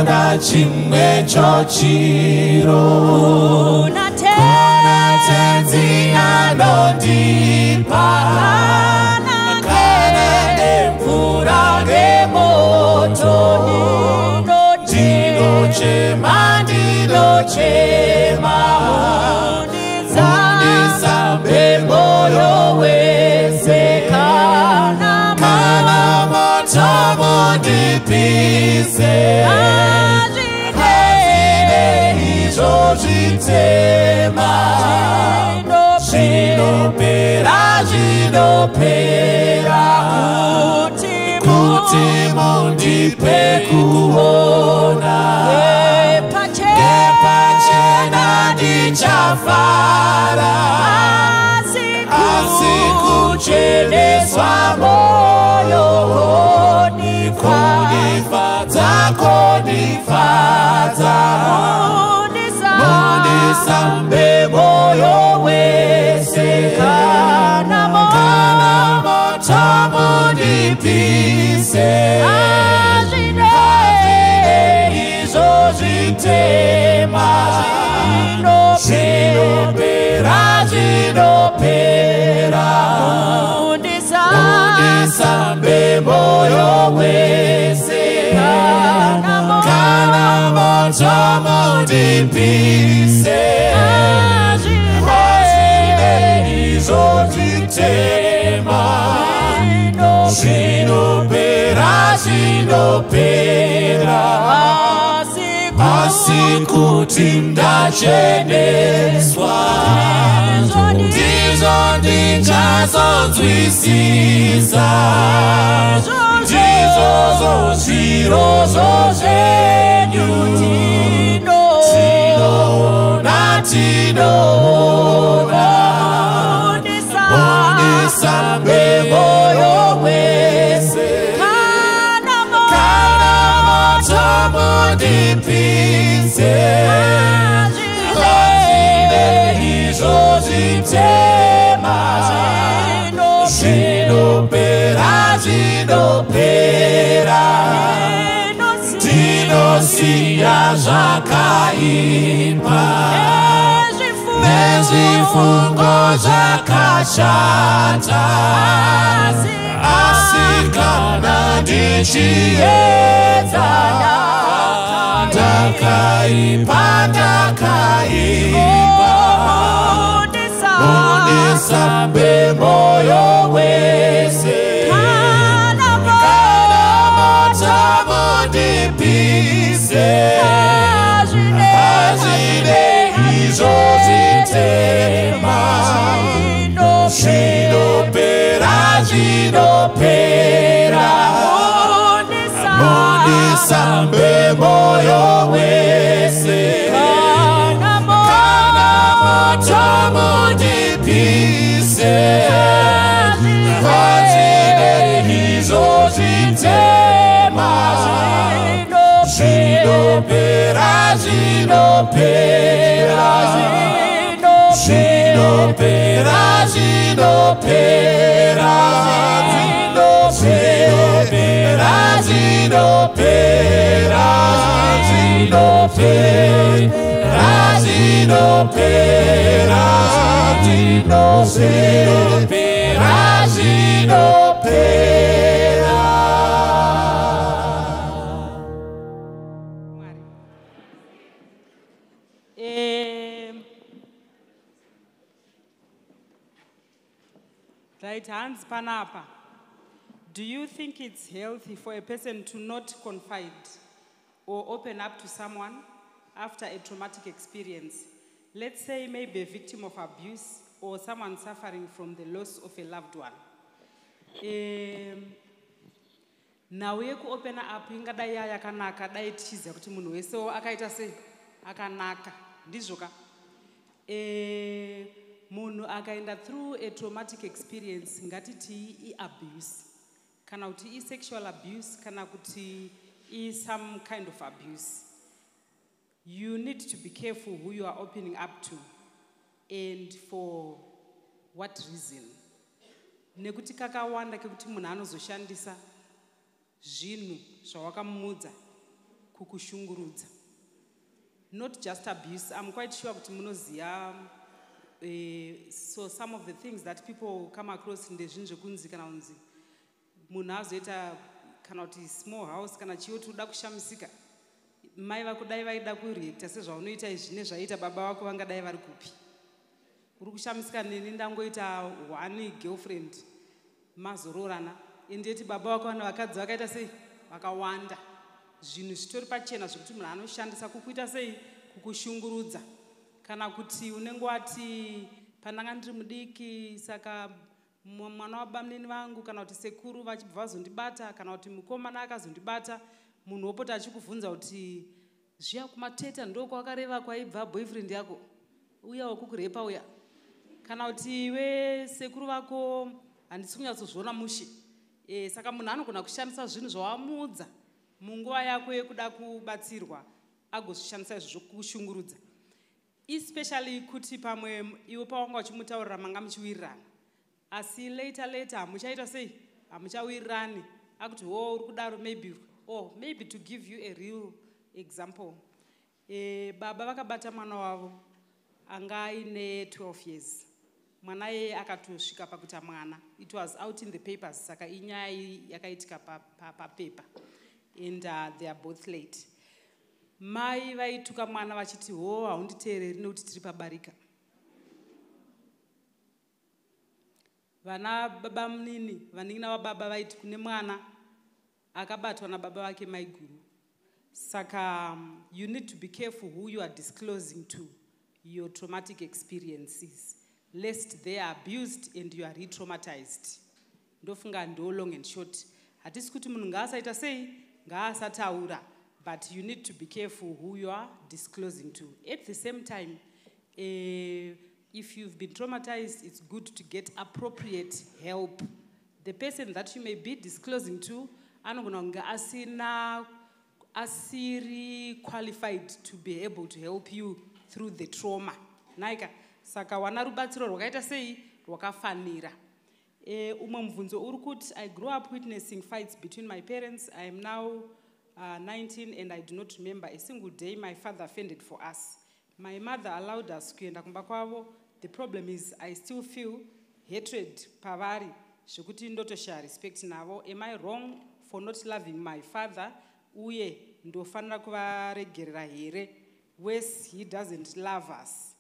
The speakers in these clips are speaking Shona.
Ndinoda chimwecho chiro. Kuna Kuna Tenzi anondipa. Kana nemvura nemoto. Ndinochema, ndinochema. Mundisambe moyo wese. Kana Kana moto mundipise. Hazvine izvo zvitema. Zvinopera, zvinopera. Kuti mundipe kuona. Ngepachena ndichafara. Asi kucheneswa moyo kunifadza, kunifadza. Mundisambe moyo wese. Kana Kana moto mundipise. Hazvine Izvo zvitema. Zvinopera, zvinopera. Mundisambe moyo wese. Kana moto mundipise. Hazvine izvo zvitema. Zvinopera, zvinopera. Asi kuti ndacheneswa. Ndizvo ndichazonzwisisa. Ndizvozvo zvirozvo zvenyu. Tinoona, tinoona. Mundisambe moyo wese. Kana Kana moto mundipise. Hazvine izvo zvitema. Zvinopera, zvinopera. Tinosiya zvakaipa. Nezvifungo zvakashata. Asi kana ndichiedza. Ndakaipa, ndakaipa. Mundisambe moyo wese. Kana Kana moto mundipise. Hazvine izvo zvitema. Zvinopera, zvinopera. Mundisambe moyo wese. Kana Kana moto mundipise. Hazvine izvo zvitema. Zvinopera, zvinopera. Zvinopera, zvinopera. Zvinopera, zvinopera. Zvinopera, zvinopera. Zvinopera, zvinopera. Mwari. Right, hands panapa. Do you think it's healthy for a person to not confide or open up to someone after a traumatic experience? Let's say maybe a victim of abuse or someone suffering from the loss of a loved one. Nhau yekuopena up ingadai ya yakanaka dai tichiziva kuti munhu wesewo akaita sei akanaka ndizvo ka. Munhu akaenda through a traumatic experience, ngatiti iabuse kana kuti isexual abuse kana kuti isome kind of abuse, you need to be careful who you are opening up to and for what reason, nekuti kakawanda kekuti munhu anozoshandisa zvinhu zvawakamudza. Kukushungurudza. Not just abuse. I'm quite sure kuti munoziva, so some of the things that people come across ndezvinhu zvekunzi kana kunzi munhu azoita kana kuti small house kana chiyo, tinoda kushamisika mai vako dai vaida kureacta sezvaunoita izvi nezvaiita baba vako, vangadai vari kupi? Uri kushamisika neni ndangoita one girlfriend, mazororana, endeti baba vako vana vakadzi vakaita sei? Vakawanda. Zvinhu zvitori pachena zvekuti munhu anoshandisa kukuita sei? Kukushungurudza. Kana kuti unenge wati, "Pandanga ndiri mudiki, saka mwana wabamunini vangu kana kuti sekuru vachibva vazondibata, kana kuti mukomana akazondibata." Munhu wopota achikubvunza kuti, "Zviya kumateta ndokwakareva kwaibva boyfriend yako uya wekukurepa uya?" Kana kuti, "Iwe, sekuru vako handisi kunyatsozviona mushe." Saka munhu anogona kushandisa zvinhu zvawamuudza munguva yako yekuda kubatsirwa, agozvishandisa izvozvo kukushungurudza, especially kuti pamwe iwe pawanga uchimutaurira manga muchiwirirana, asi later later hamuchaita sei? Hamuchawirirani. Akuti, "Ho, uri kudaro." Maybe, or maybe to give you a real example, baba vakabata mwana wavo anga aine 12 years. Mwana yeye akatosvika pakuita mwana. It was out in the papers, saka inyaya yakaitika papepa, and they are both late. Mai vaituka mwana vachiti, "Ho, haunditeereri nekuti tiri pabarika." Vana baba munini, vanin'ina vababa vaiti kune mwana akabatwa nababa vake maiguru. Saka you need to be careful who you are disclosing to your traumatic experiences, lest they are abused and you are re-traumatized. Ndofunga ndo long and short. Hatisi kuti munhu ngaasaita sei, ngaasataura, but you need to be careful who you are disclosing to. At the same time, if you've been traumatized, it's good to get appropriate help. The person that you may be disclosing to anogona kunge asina, asiri qualified to be able to help you through the trauma naika. Saka wana rubatsiro rwakaita sei? Rwakafanira. Umwe mubvunzo uri kuti, "I grew up witnessing fights between my parents. I am now 19 and I do not remember a single day my father fended for us. My mother allowed us kuenda kumba kwavo. The problem is I still feel hatred pavari zvekuti ndotoshaya respect navo. Am I wrong for not loving my father? Uye ndofanira kuvaregerera here? Worse, he doesn't love us,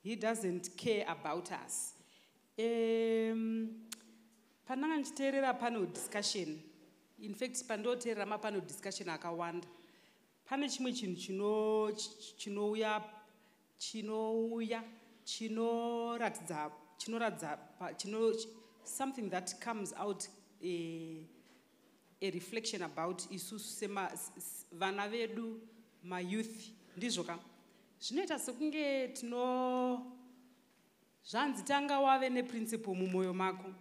he doesn't care about us." Pandanga ndichiteerera panel discussion, in fact pandoteerera mapanel discussion akawanda, pane chimwe chinhu chinouya chinoratidza something that comes out, a reflection about isusu sema vana vedu, mayouth. Ndizvo ka, zvinoita sekunge tino zvanzi tanga wave neprinciple mumwoyo mako.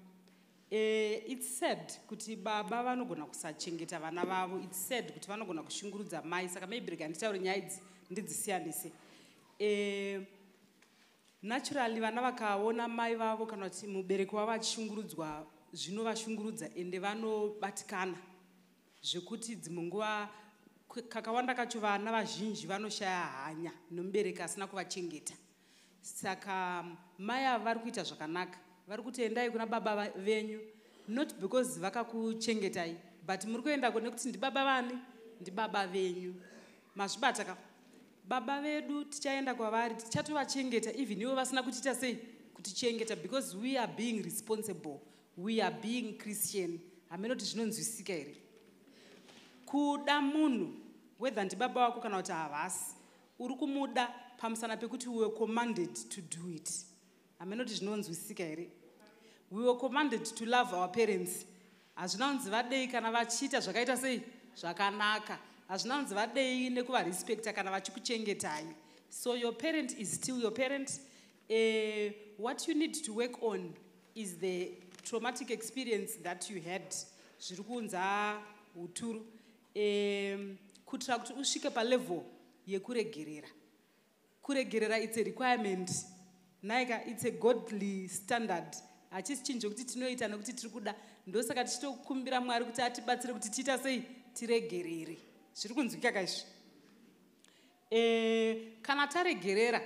It's sad kuti baba vanogona kusachengeta vana vavo. It's sad kuti vanogona kushungurudza mai. Saka maybe rega nditaure nyaya idzi ndidzisiyanise. Naturally vana vakaona mai vavo kana kuti mubereki wavo achishungurudzwa, zvinovashungurudza ende vanobatikana zvekuti dzimwe nguva, kakawanda kacho vana vazhinji vanoshaya hanya nomubereki asina kuvachengeta. Saka mai ava vari kuita zvakanaka, vari kuti endai kuna baba venyu, not because vakakuchengetai, but muri kuendako nekuti ndibaba vani? Ndibaba venyu. Mazvibata ka? Baba vedu tichaenda kwavari, tichatovachengeta even ivo vasina kutiita sei? Kutichengeta, because we are being responsible, we are being Christian. Hamene kuti zvinonzwisika here. Kuda munhu, whether ndibaba wako kana kuti havasi, uri kumuda pamusana pekuti we were commanded to do it. Hamene kuti zvinonzwisika here. We were commanded to love our parents. Hazvina kunzi vadei kana vachiita zvakaita sei? Zvakanaka. Hazvina kunzi vadei nekuvarespecta kana vachikuchengetai. So your parent is still your parent. What you need to work on is the traumatic experience that you had, zviri kuunza uturu, kuitira kuti usvike palevel yekuregerera. Kuregerera, it's a requirement naika, it's a godly standard. Hachisi chinhu chekuti tinoita nekuti tiri kuda. Ndosaka tichitokumbira Mwari kuti atibatsire kuti tiita sei? Tiregerere. Zviri kunzwika kaizvi? Kana taregerera,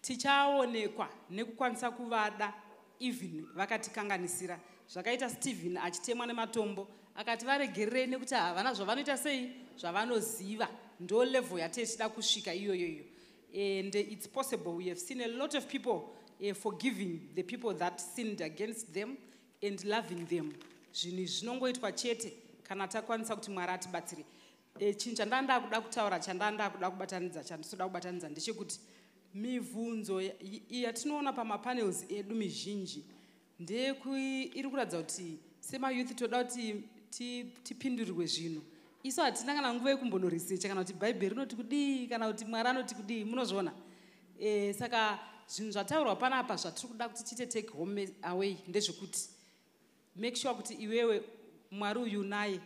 tichaonekwa nekukwanisa kuvada even vakatikanganisira. Zvakaita Stephen achitemwa nematombo, akati varegererei nekuti havana zvavanoita sei zvavanoziva. Ndo level yatechida kusvika iyoyoyo, and it's possible. We have seen a lot of people forgiving the people that sinned against them and loving them. Zvinhu izvi zvinongoitwa chete kana takwanisa kuti Mwari atibatsire. Chinhu chandanga kuda kutaura, chandanga kuda kubatanidza, chandisoda kubatanidza ndechekuti mibvunzo yatinoona pamapanels edu mizhinji iri kuratidza kuti semayouth toda kuti tipindurirwe zvinhu. Isu hatina kana nguva yekumbonoresecha kana kuti Bhaibheri rinoti kudii, kana kuti Mwari anoti kudii. Munozviona. Saka zvinhu zvataurwa panapa zvatiri kuda kuti tiite take home away ndezvekuti make sure kuti iwewe Mwari uyu naye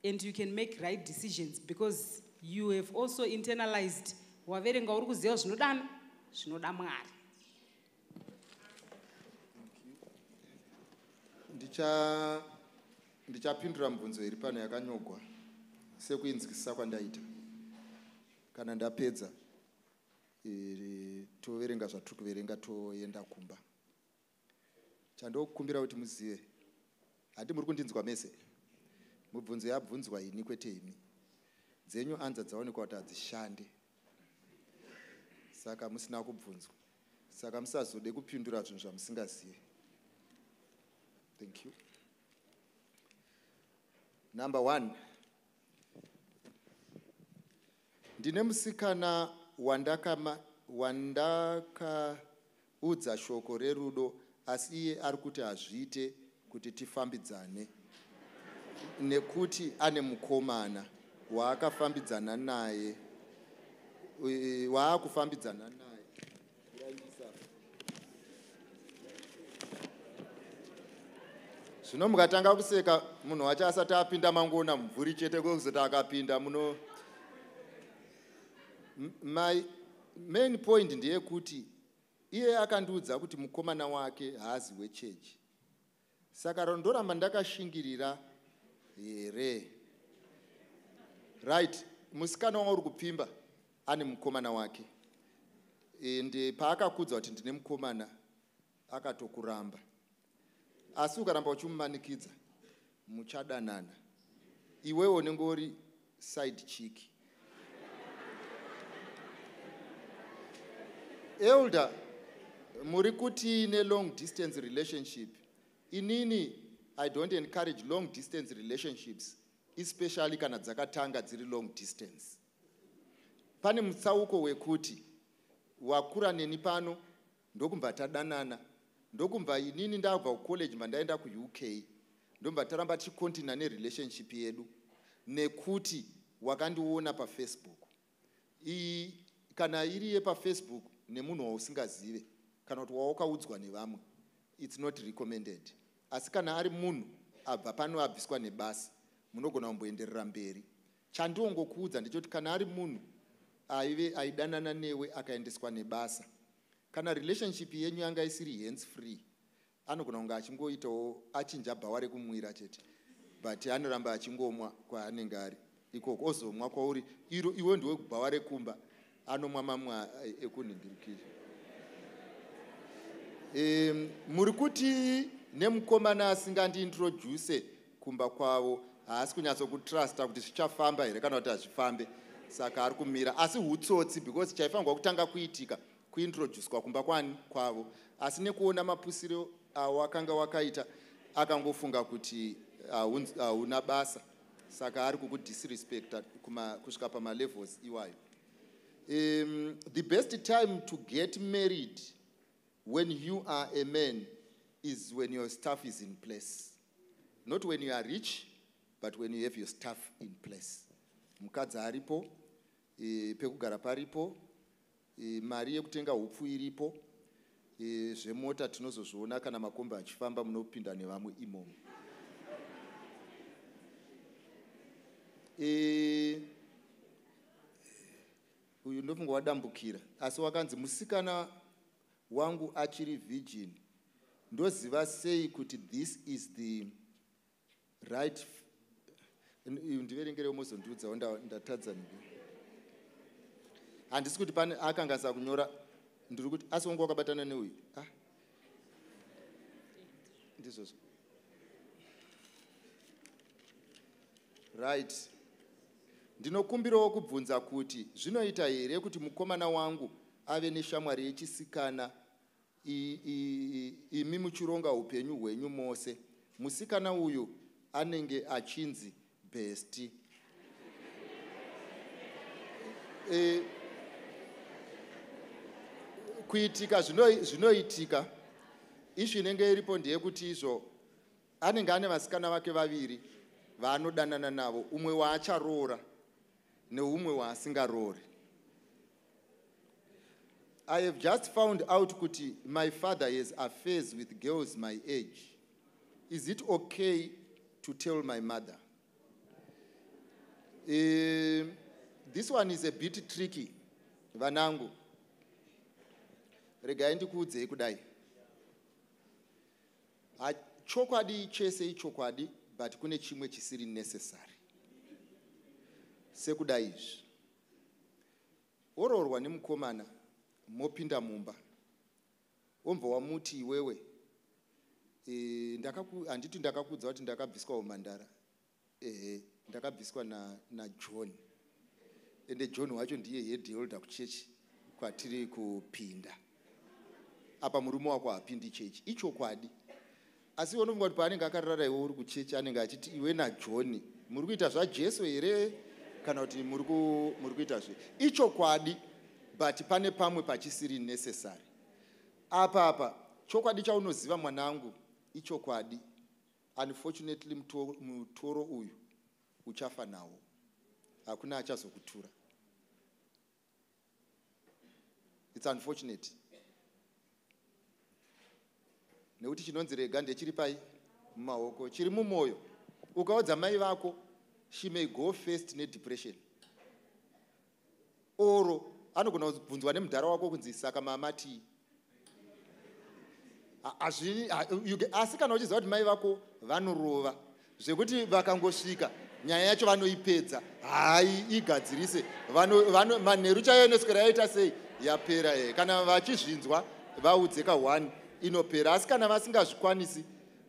and you can make right decisions because you have also internalized, waverenga, uri kuziva zvinodani, zvinoda Mwari. Ndichapindura mubvunzo iri pano yakanyogwa sekuinzwisisa kwandaita. Kana ndapedza, toverenga zvatiri kuverenga, toenda kumba. Chandokumbira kuti muzive, handi muri kundinzwa mese? Mubvunzo yabvunzwa ini, kwete imi. Dzenyu anza dzaonekwa kuti hadzishande, saka musina kubvunzwa, saka musazode kupindura zvinhu zvamusingazivi. Thank you. Number one, ndine musikana wandakaudza shoko rerudo, asi iye ari kuti hazviite kuti tifambidzane nekuti ane mukomana waakafambidzana naye, waakufambidzana naye. Zvino mukatanga kuseka munhu wacho asati apinda, mangoona mumvuri chete, kwekuzoti akapinda muno. My main point ndeyekuti iye akandiudza kuti mukomana wake haazi wechechi, saka ndoramba ndakashingirira here? Right, musikana wauri kupfimba ane mukomana wake, ende paakakudza kuti ndine mukomana, akatokuramba. Asi ukaramba uchimumanikidza, muchadanana, iwewe unenge uri side chick. Elder, muri kuti nelong distance relationship? Inini I don't encourage long distance relationships, especially kana dzakatanga dziri long distance. Pane mutsauko wekuti wakura neni pano, ndokubva tadanana, ndokubva inini ndabva kucollege, mandaenda kuUK, ndobva taramba tichicontinue nerelationship yedu nekuti wakandiona paFacebook. Iyi kana iri yepaFacebook nemunhu wausingazive kana kuti wawakaudzwa nevamwe, it's not recommended. Asi kana ari munhu abva pano, abviswa nebasa, munogona kumboenderera mberi. Chandiongokuudza ndechekuti kana ari munhu aive aidanana newe akaendeswa nebasa, kana relationship yenyu yanga isiri hands free, anogona kunge achingoitawo achinja bhawa rekumwira chete, but anoramba achingomwa kwaanenge ari ikoko, ozomwa kwauri iro iwe ndiwe bhawa rekumba, anomwa mamwe ekunhingirikiri. Muri kuti nemukomana asingandiintroduce kumba kwavo, haasi kunyatsokutrusta kuti zvichafamba here kana kuti hazvifambe, saka ari kumira. Asi utsotsi, because chaifanirwa kutanga kuitika kuintroducwa kumba kwani kwavo. Asi nekuona mapusiro awakanga wakaita, akangofunga kuti hauna basa, saka ari kukudisrespecta kusvika pamalevels iwayo. The best time to get married when you are a man is when your stuff is in place, not when you are rich, but when you have your stuff in place. Mukadzi aripo, pekugara paripo, mari yekutenga hupfu iripo, zvemota tinozozviona kana makombi achifamba, munopinda nevamwe imomo. Uyu ndofunga wadambukira, asi wakanzi musikana wangu achiri virgin, ndoziva sei kuti this is the right? Ndiverengerewo, mozondiudzawo, ndatadza. Handisi kuti pane akanganisa kunyora, ndiri kuti asi wangu wakabatana neuyu. Ah. Ndizvozvo. Right. Ndinokumbirawo kubvunza kuti zvinoita here kuti mukomana wangu ave neshamwari yechisikana imi muchironga upenyu hwenyu mose. Musikana uyu anenge achinzi bestie. Kuitika zvinoitika, ishu inenge iripo ndeyekuti izvo anenge ane vasikana vake vaviri vaanodanana navo, umwe waacharoora neumwe waasingaroori. I have just found out kuti my father has affairs with girls my age. Is it okay to tell my mother? This one is a bit tricky, vanangu. Regai ndikuudzei kudai. Chokwadi chese ichokwadi, but kune chimwe chisiri necessary. Sekudai izvi. Woroorwa nemukomana, mopinda mumba. Wobva wamuti iwewe, handiti ndakakuudza kuti ndakabviswa umhandara? Ehe, ndakabviswa naJohn. Ende John wacho ndiye head elder kuchechi kwatiri kupinda. Apa murume wako haapindi chechi. Ichokwadi. Asi unofunga kuti paanenge akarara iwe uri kuchechi anenge achiti iwe naJohn muri kuita zvaJesu here kana kuti muri kuita zve? Ichokwadi, but pane pamwe pachisiri necessary. Apa chokwadi chaunoziva mwanangu ichokwadi. Unfortunately mutoro uyu uchafa nawo. Hakuna achazokutura. It's unfortunate. Nekuti chinonzi rega ndechiri pai mumaoko, chiri mumoyo. Ukaudza mai vako, she may go first nedepression. Oro anogona kubvunzwa nemudhara wako kunzi saka mama tii. Asi kana uchiziva kuti mai vako vanorova zvekuti vakangosvika nyaya yacho vanoipedza, hai igadzirise, manheru chaiyo inoswera yaita sei yapera. Kana vachizvinzwa vaudze ka 1 inopera. Asi kana vasingazvikwanisi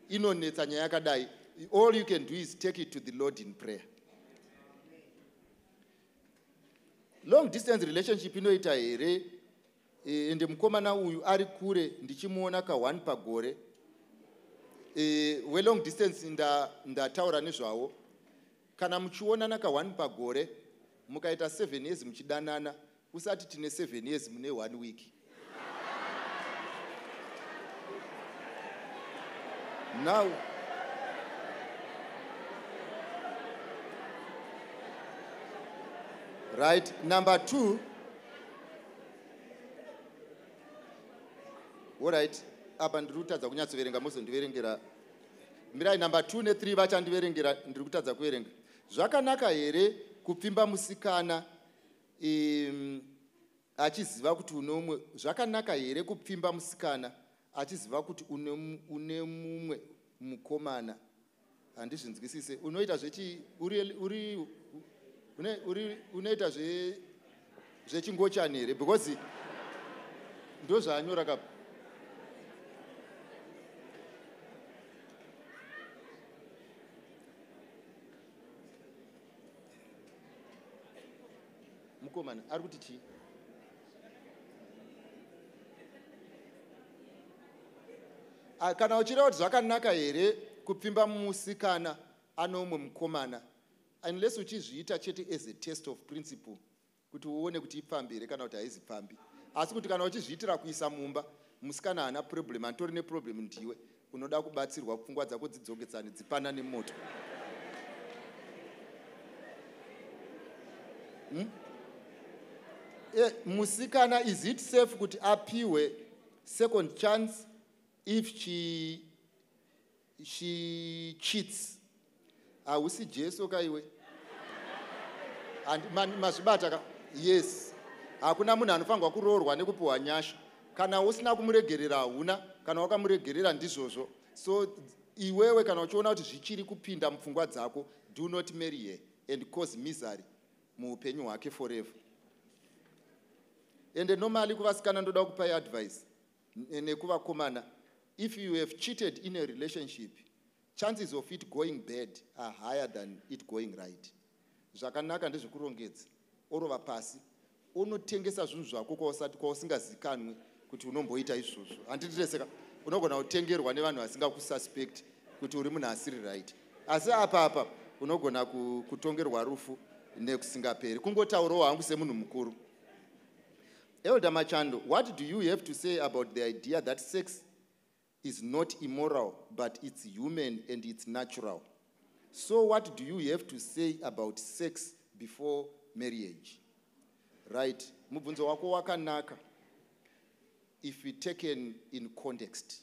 inonetsa nyaya yakadai. All you can do is take it to the Lord in prayer. Long distance relationship inoita here? Ende mukomana uyu ari kure ndichimuona ka 1 pagore. We long distance ndataura nezvawo. Kana muchionana ka 1 pagore, mukaita 7 years muchidanana, usati tine 7 years mune 1 week. Now, right, number 2. All right, apa ndiri kutadza kunyatsoverenga, mozondiverengera. Mirai, number 2 ne3 vachandiverengera, ndiri kutadza kuverenga. Zvakanaka here kupfimba musikana achiziva kuti une umwe? Zvakanaka here kupfimba musikana achiziva kuti une mumwe mukomana? Handizvinzwisise. Unoita zvechi uri unoita zvechingochani here? Because ndozvaanyora kapa. Mukomana ari kuti chii? Kana uchireva kuti zvakanaka here kupfimba musikana ano umwe mukomana, unless uchizviita chete as a test of principle kuti uone kuti ipfambi here kana kuti haizi pfambi. Asi kuti kana uchizviitira kuisa mumba, musikana haana problem, anditori neproblem ndiwe unoda kubatsirwa pfungwa dzako dzidzoketsane dzipanane moto. Musikana, is it safe kuti apiwe second chance if she cheats? Hausi Jesu kaiwe. Mazvibata ka? Yes. Hakuna munhu anofanirwa kuroorwa nekupiwa nyasha. Kana usina kumuregerera hauna, kana wakamuregerera ndizvozvo. So iwewe kana uchiona kuti zvichiri kupinda mupfungwa dzako, do not marry her and cause misery muupenyu hwake forever. Ende normally kuvasikana ndoda kupai advice nekuvakomana. If you have cheated in a relationship, chances of it going bad are higher than it going right. Zvakanaka ndezvekurongedza, orova pasi, unotengesa zvinhu zvako kwausati kwausingazikanwi kuti unomboita izvozvo. Handitireseka, unogona kutengerwa nevanhu vasingakususpect kuti uri munhu asiri right, asi apa unogona kutongerwa rufu nekusingaperi. Kungotaurawo hangu semunhu mukuru. Elder Machando, what do you have to say about the idea that sex is not immoral, but it's human and it's natural? So what do you have to say about sex before marriage? Right, mubvunzo wako wakanaka if we taken in context.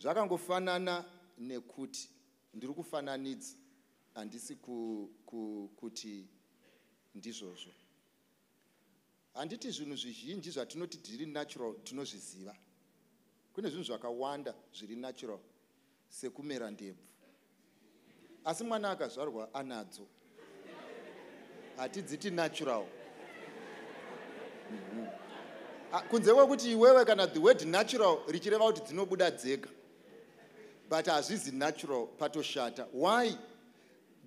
Zvakangofanana nekuti ndiri kufananidza, handisi kuti ndizvozvo. Handiti zvinhu zvizhinji zvatinoti zviri natural tinozviziva. Kune zvinhu zvakawanda zviri natural, sekumera ndebvu, asi mwana akazvarwa anadzo hatidziti natural. Kunze kwekuti iwewe kana the word natural richireva kuti dzinobuda dzega, but hazvizi natural, patoshata. Why?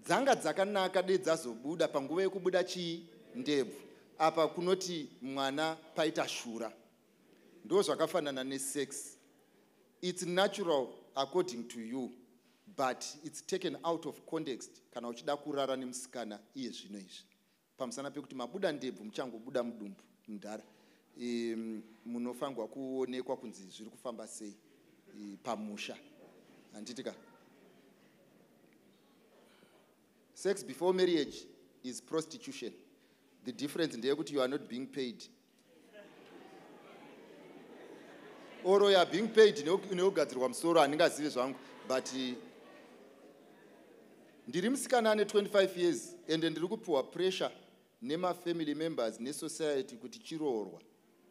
Dzanga dzakanaka, dei dzazobuda panguva yekubuda chii? Ndebvu. Apa kunoti mwana paita shura. Ndo zvakafanana nesex. It's natural according to you, but it's taken out of context kana uchida kurara nemusikana iye zvino izvi, pamusana pekuti mabuda ndebvu, muchangobuda mudumbu mudhara, munofanirwa kuonekwa kunzi zviri kufamba sei pamusha, handiti ka? Sex before marriage is prostitution. The difference ndeyekuti you are not being paid, or you are being paid nekugadzirwa musoro, handingazivi zvangu. But ndiri musikana ane 25 years, ende ndiri kupiwa pressure nemafamily members nesociety kuti chiroorwa,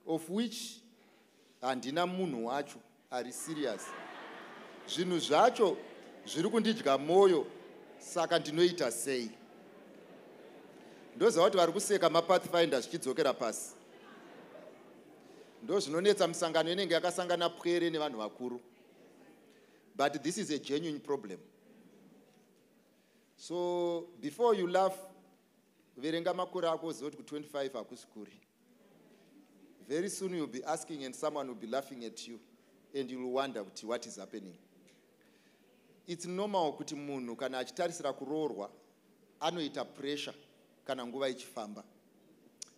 of which handina munhu wacho ari serious. Zvinhu zvacho zviri kundidya mwoyo, saka ndinoita sei? Ndoziva kuti vari kuseka mapathfinder zvichidzokera pasi. Ndo zvinonetsa, misangano inenge yakasangana pwere nevanhu vakuru, but this is a genuine problem. So before you laugh, verenga makore ako, uzive kuti ku25 hakusi kuri. Very soon you'll be asking and someone will be laughing at you and you'll wonder kuti what is happening. It's normal kuti munhu kana achitarisira kuroorwa anoita pressure kana nguva ichifamba,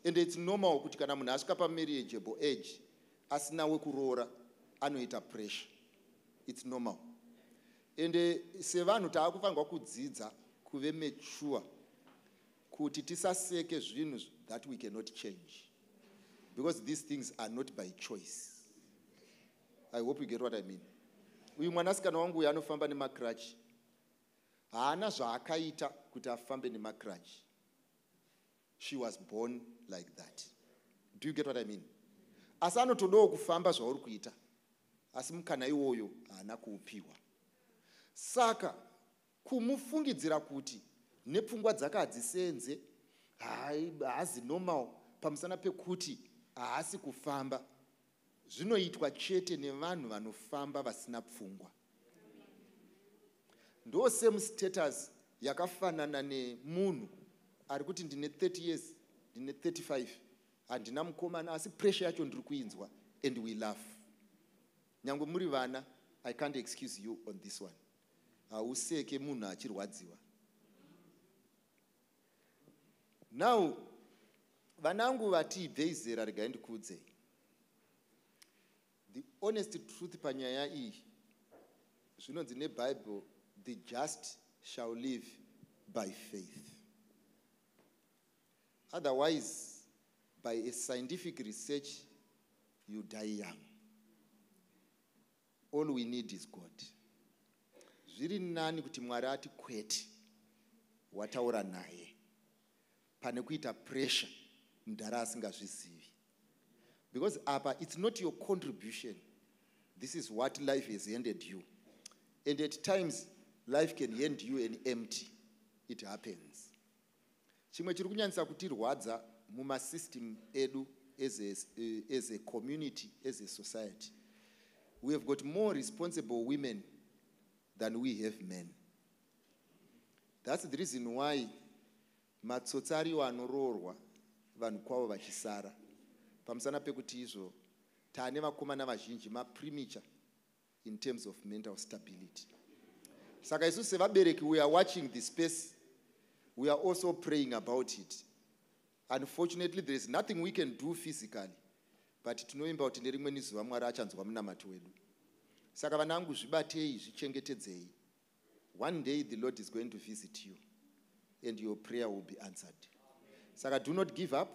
and it's normal kuti kana munhu asvika pamarriageable age asina wekuroora anoita pressure. It's normal. Ende sevanhu taakufanirwa kudzidza kuve mature kuti tisaseke zvinhu that we cannot change, because these things are not by choice. I hope you get what I mean. Uyu mwanasikana wangu uyu anofamba nemacrutch, haana zvaakaita kuti afambe nemacrutch. She was born like that. Do you get what I mean? Asi anotodawo kufamba zvauri kuita, asi mukana iwoyo haana kuupiwa. Saka kumufungidzira kuti nepfungwa dzake hadzisenze, haazi normal pamusana pekuti haasi kufamba, zvinoitwa chete nevanhu vanofamba vasina pfungwa. Ndo same status yakafanana nemunhu ari kuti ndine 30 years, ndine 35, handina mukomana, asi pressure yacho ndiri kuinzwa, and we laugh. Nyange muri vana, I can't excuse you on this one. Hauseke munhu achirwadziwa. Now vanangu vati ibvei zera, regai ndikuudzei the honest truth panyaya iyi. Zvinonzi neBible, "The just shall live by faith." Otherwise, by a scientific research, you die young. All we need is God. Zviri nani kuti Mwari ati kwete, wataura naye, pane kuita pressure mudhara asingazvizivi, because apa it's not your contribution. This is what life has handed you, and at times life can hand you an empty. It happens. Chimwe chiri kunyanyisa kutirwadza mumasystem edu as a community, as a society. We have got more responsible women than we have men. That's the reason why matsotsi ariwo anoroorwa vanhu kwavo vachisara, pamusana pekuti izvo taane vakomana vazhinji mapremature in terms of mental stability. Saka isusu sevabereki, we are watching the space, we are also praying about it. Unfortunately, there is nothing we can do physically, but tinoimba kuti nerimweni zuva Mwari achanzwa munamato wedu. Saka vanangu, zvibatei, zvichengetedzei. One day the Lord is going to visit you and your prayer will be answered. Saka do not give up,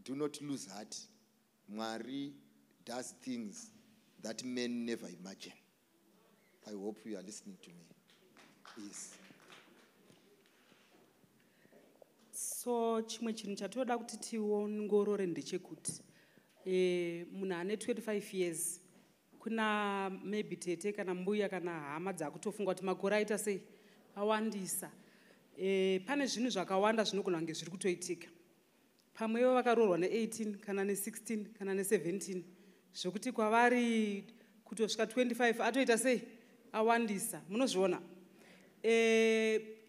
do not lose heart. Mwari does things that men never imagine. I hope you are listening to me. Yes. So chimwe chinhu chatoda kuti tiongorore ndechekuti munhu ane 25 years, kuna maybe tete kana mbuya kana hama dzakutofunga kuti makore aita sei, awandisa. Pane zvinhu zvakawanda zvinogona kunge zviri kutoitika. Pamwewo vakaroorwa ne18 kana ne16 kana ne17, zvokuti kwavari kutosvika 25 atoita sei, awandisa. Munozviona,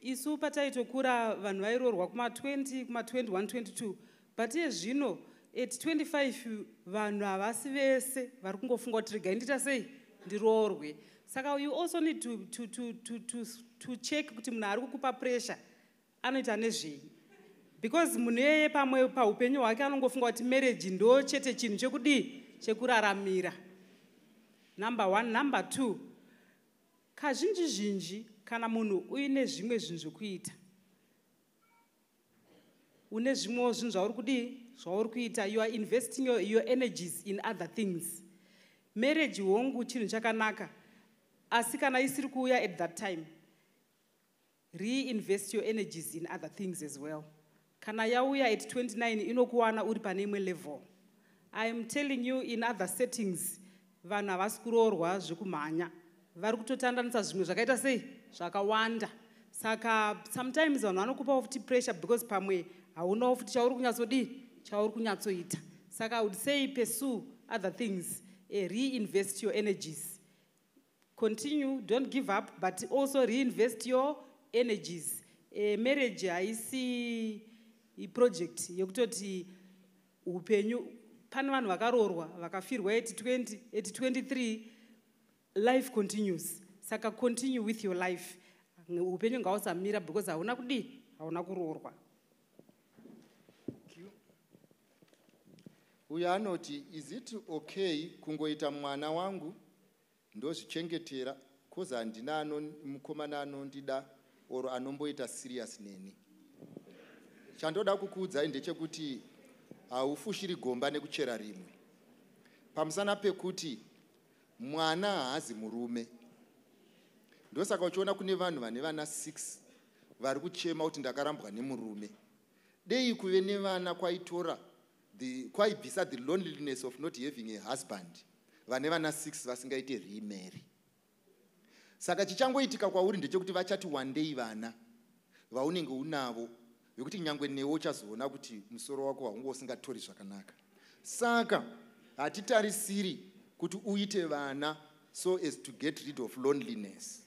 isu pataitokura vanhu vairoorwa kuma20, kuma21, 22, but iye zvino at 25 vanhu havasi vese vari kungofunga kuti regai ndiita sei, ndiroorwe. Saka you also need to check kuti munhu ari kukupa pressure anoita nezvei, because munhu iyeye pamwe paupenyu hwake anongofunga kuti marriage ndo chete chinhu chekudii, chekuraramira. Number one. Number two, kazhinji zhinji kana munhu uine zvimwe zvinhu zvokuita, une zvimwewo zvinhu zvauri kudii, zvauri kuita, you are investing your energies in other things. Marriage hongu chinhu chakanaka, asi kana isiri kuuya at that time, reinvest your energies in other things as well. Kana yauya at 29, inokuwana uri pane imwe level. I am telling you, in other settings vanhu havasi kuroorwa zvekumhanya, vari kutotandanisa zvimwe zvakaita sei, zvakawanda. Saka sometimes vanhu vanokupawo futi pressure because pamwe haunawo futi chauri kunyatsodii, chauri kunyatsoita. Saka I would say pursue other things, reinvest your energies. Continue, don't give up, but also reinvest your energies. Marriage haisi iproject yekutoti upenyu. Pane vanhu vakaroorwa vakafirwa at 20, at 23. Life continues. Saka continue with your life. Upenyu ngausamira because hauna kudii, hauna kuroorwa. Uyo anoti, is it okay kungoita mwana wangu ndozvichengetera, cause handina mukomana anondida or anomboita serious neni? Chandoda kukuudzai ndechekuti haufushiri gomba nekuchera rimwe, pamusana pekuti mwana haazi murume. Ndosaka uchiona kune vanhu vane vana 6 vari kuchema kuti ndakarambwa nemurume. Dei kuve nevana kwaitora kwaibvisa the loneliness of not having a husband, vane vana 6 vasingaite remarry. Saka chichangoitika kwauri ndechekuti vachati wandei vana vaunenge unavo, vekuti nyangwe newe uchazoona kuti musoro wako haunge usingatori zvakanaka. Saka hatitarisiri kuti uite vana so as to get rid of loneliness.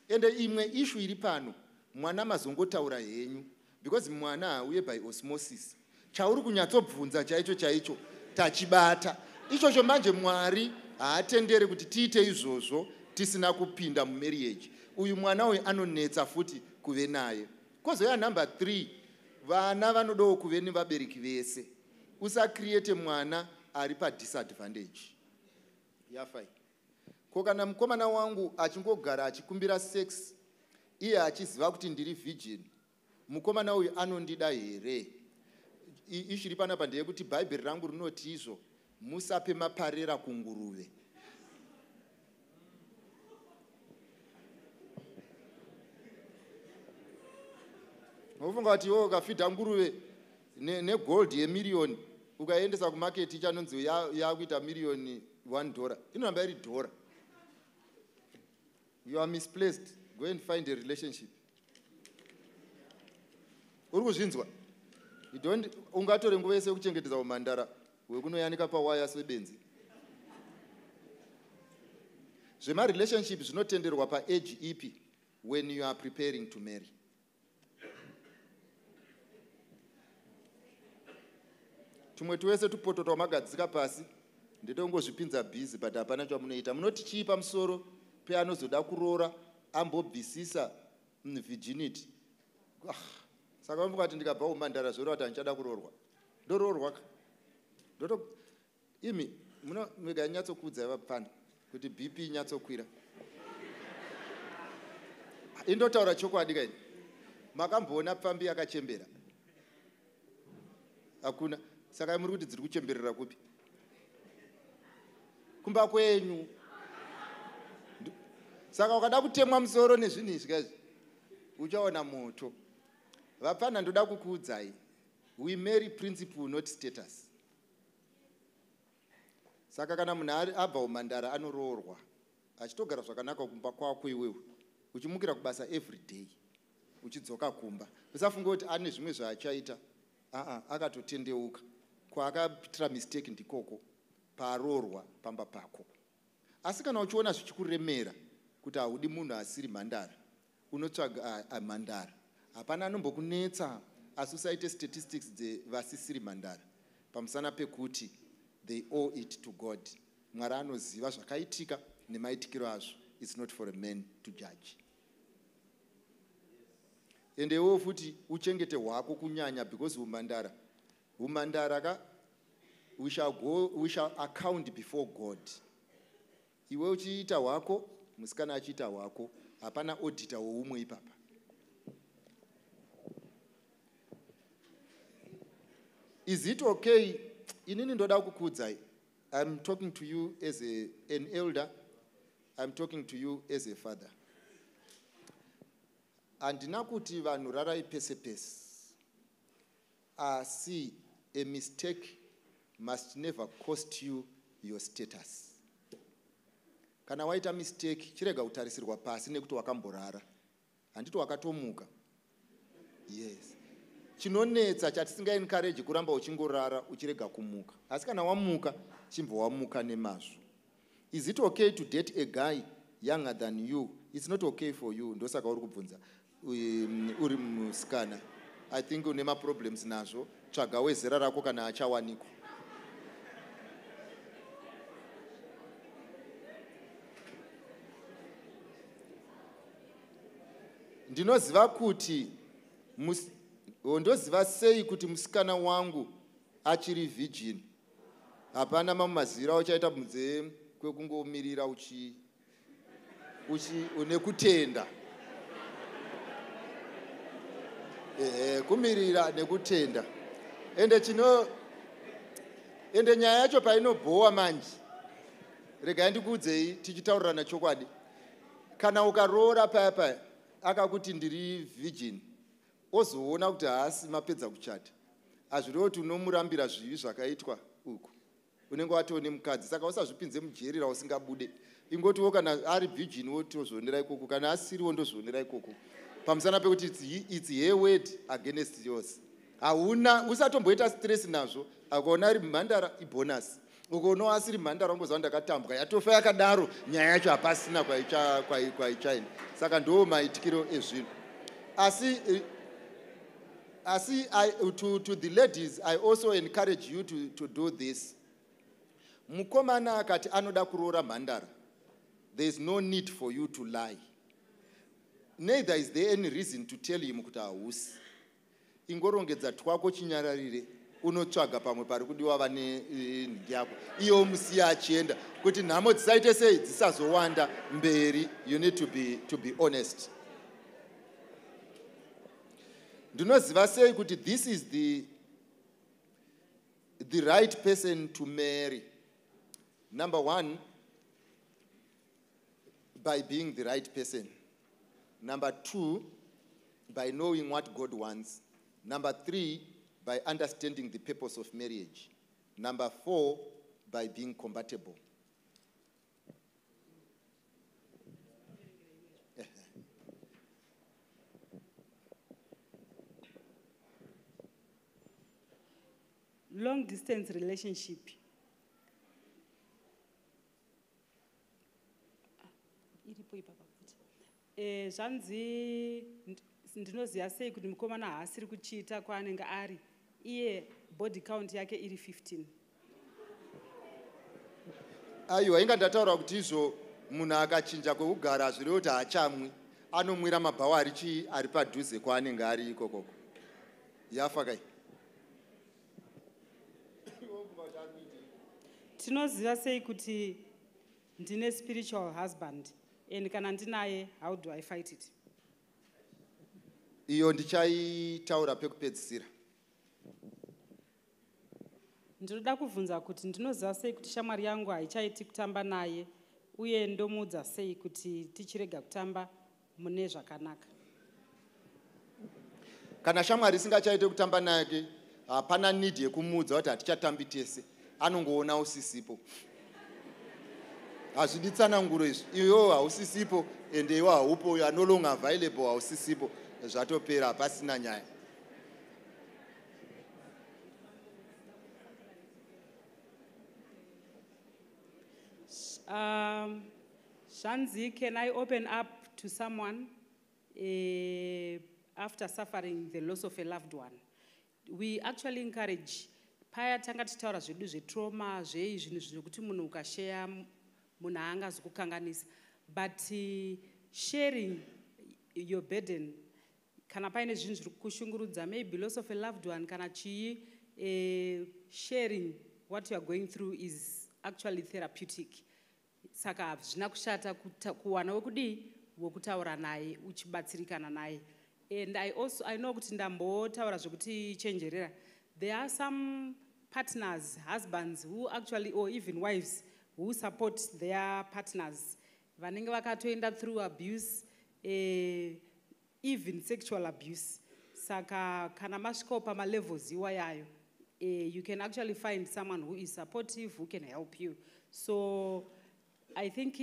Ende imwe issue iri pano, mwana mazongotaura henyu, because mwana hauye by osmosis. Chauri kunyatsobvunza chaicho chaicho tachibata ichocho. Manje Mwari haatenderi kuti tiite izvozvo tisina kupinda mumarriage. Uyu mwana uyu anonetsa futi kuve naye. Kwozoya number 3, vana vanodawo kuve nevabereki vese. Usacreate mwana ari padisadvantage. Yafai ko kana mukomana wangu achingogara achikumbira sex iye achiziva kuti ndiri virgin, mukomana uyu anondida here? Ishiri panapa ndeyekuti Bhaibheri rangu rinoti izvo, musape maparera kunguruve. Unofunga kuti iwe ukafidha nguruve negold yemiriyoni, ukaendesa kumaketi ichanonzi yakuita miriyoni $1, inoramba iri dhora. You are misplaced. Go and find a relationship. Uri kuzvinzwa? You don't, ungatore nguva yese yekuchengetedza umhandara hwekunoyanika pawaya sebenzi. Zvemarelationship zvinotenderwa paage ipi when you are preparing to marry? Tumwe twese tupoto twamagadzika pasi ndetongozvipinza busy, but hapana chamunoita. Munoti chii pamusoro peanozoda kuroora ambobvisisa virginity? Ah, saka vamukati ndikabva umhandara zvoreva kuti handichada kuroorwa, ndoroorwa ka ndoto imi muno mega nyatsokuudzai vapfana kuti BP inyatsokwira. Indotaura chokwadi kaini, makamboona pfambi yakachembera? Hakuna. Saka muri kuti dziri kuchemberera kupi? Kumba kwenyu. Saka ukada kutemwa musoro nezvinhu izvi kaizvi uchaona moto. Vapfana, ndoda kukuudzai, we marry principle, not status. Saka kana munhu abva umhandara anoroorwa achitogara zvakanaka kumba kwako, iwewe uchimukira kubasa every day uchidzoka kumba, usafunge kuti ane zvimwe zvaachaita. Aa, akatotendeuka. Kwaakapitira mistake ndikoko paaroorwa pamba pako. Asi kana uchiona zvichikuremera kuti haudi munhu asiri mhandara, unotsvaga mhandara, hapana anombokunetsa. Asi usaite statistics dzevasisiri mhandara pamusana pekuti they owe it to God. Mwari anoziva zvakaitika nemaitikiro azvo. It's not for a man to judge. Ende iwewo futi uchengete hwako kunyanya, because umhandara, umhandara ka, we shall go, we shall account before God. Iwe uchiita hwako, musikana achiita hwako, hapana auditor woumwe ipapa. Is it okay? Inini ndoda kukuudzai, I'm talking to you as an elder, I'm talking to you as a father. Handina kuti vanhu rarai pese pese, asi a mistake must never cost you your status. Kana waita mistake, chirega kutarisirwa pasi nekuti wakamborara. Handiti wakatomuka? Yes. Chinonetsa chatisingaencourage kuramba uchingorara uchirega kumuka, asi kana wamuka, chimbva wamuka nemazvo. Is it okay to date a guy younger than you? It's not okay for you, ndosaka uri kubvunza uri musikana. I think une maproblems nazvo. Tsvaga wezera rako kana achawanikwa. Ndinoziva kuti ndoziva sei kuti musikana wangu achiri virgin? Hapana mamwe maziviro auchaita kunze kwekungomirira uchi uchi une kutenda. Ehe, kumirira nekutenda. Ende chino ende nyaya yacho painobhowa manje, regai ndikuudzei tichitaurirana chokwadi. Kana ukaroora paya paya akakuti ndiri virgin, ozoona kuti haasi, mapedza kuchata, hazvirevo kuti unomurambira zvivi zvakaitwa uku. Unenge watoo nemukadzi, saka usazvipinze mujeri rausingabude. Ingotiwo kana ari virgin wotozvionera ikoko, kana asiriwo ndozvionera ikoko, pamusana pekuti it's her word against yours. Hauna, usatomboita stress nazvo. Akaona ari mhandara, ibonus. Ukaona asiri mhandara, ungoziva ndakatambwa, yatofa yakadaro nyaya yacho, hapasina kwaichaenda. Saka ndo maitikiro ezvinhu. Asi to the ladies, I also encourage you to do this. Mukomana akati anoda kuroora mhandara, there is no need for you to lie, neither is there any reason to tell him kuti hausi. Ingorongedza twako chinyararire, unotsvaga pamwe pari kudiwa vane nhingi yako, iye musiya achienda, kuti nhamo dzisaite sei, dzisazowanda mberi. You need to be honest. Ndinoziva sei kuti this is the right person to marry? Number one, by being the right person. Number two, by knowing what God wants. Number three, by understanding the purpose of marriage. Number four, by being compatible. Long distance relationship. Iripo ipapa futi. Zvanzi ndinoziva sei kuti mukomana haasiri kuchiita kwaanenge ari, iye body count yake iri 15? Aiwa, inga ndataura kuti izvo munhu akachinja kwekugara hazvirevi kuti haachamwi. Anomwira mabhawa ari chii, ari padhuze kwaanenge ari ikokoko. Yafa kai. Tinoziva sei kuti ndine spiritual husband, and kana ndinaye, how do I fight it? Iyo ndichaitaura pekupedzisira. Ndinoda kubvunza kuti ndinoziva sei kuti shamwari yangu haichaiti kutamba naye, uye ndomuudza sei kuti tichirega kutamba mune zvakanaka? Kana shamwari isingachaite kutamba nake, hapana need yekumuudza kuti hatichatambi tese. Anongoona usisipo. Hazvidi tsananguro izvi. Iwewo hausisipo, ende iwe haupo, you are no longer available, hausisipo, zvatopera, hapasina nyaya. Zvanzi, can I open up to someone after suffering the loss of a loved one? We actually encourage, paya tanga tichitaura zvedu zvetrauma, zvei zvinhu zvekuti munhu ukasheya munhu haangazokukanganisa, but sharing your burden, kana paine zvinhu zviri kukushungurudza, maybe loss of a loved one kana chii, sharing what you are going through is actually therapeutic. Saka hazvina kushata kuwana wekudii, wekutaura naye, uchibatsirikana naye. And I also, I know kuti ndambotaura zvekuti chenjerera, there are some partners, husbands who actually, or even wives who support their partners vanenge vakatoenda through abuse, even sexual abuse. Saka kana masvikawo pamalevels iwayayo, you can actually find someone who is supportive, who can help you. So I think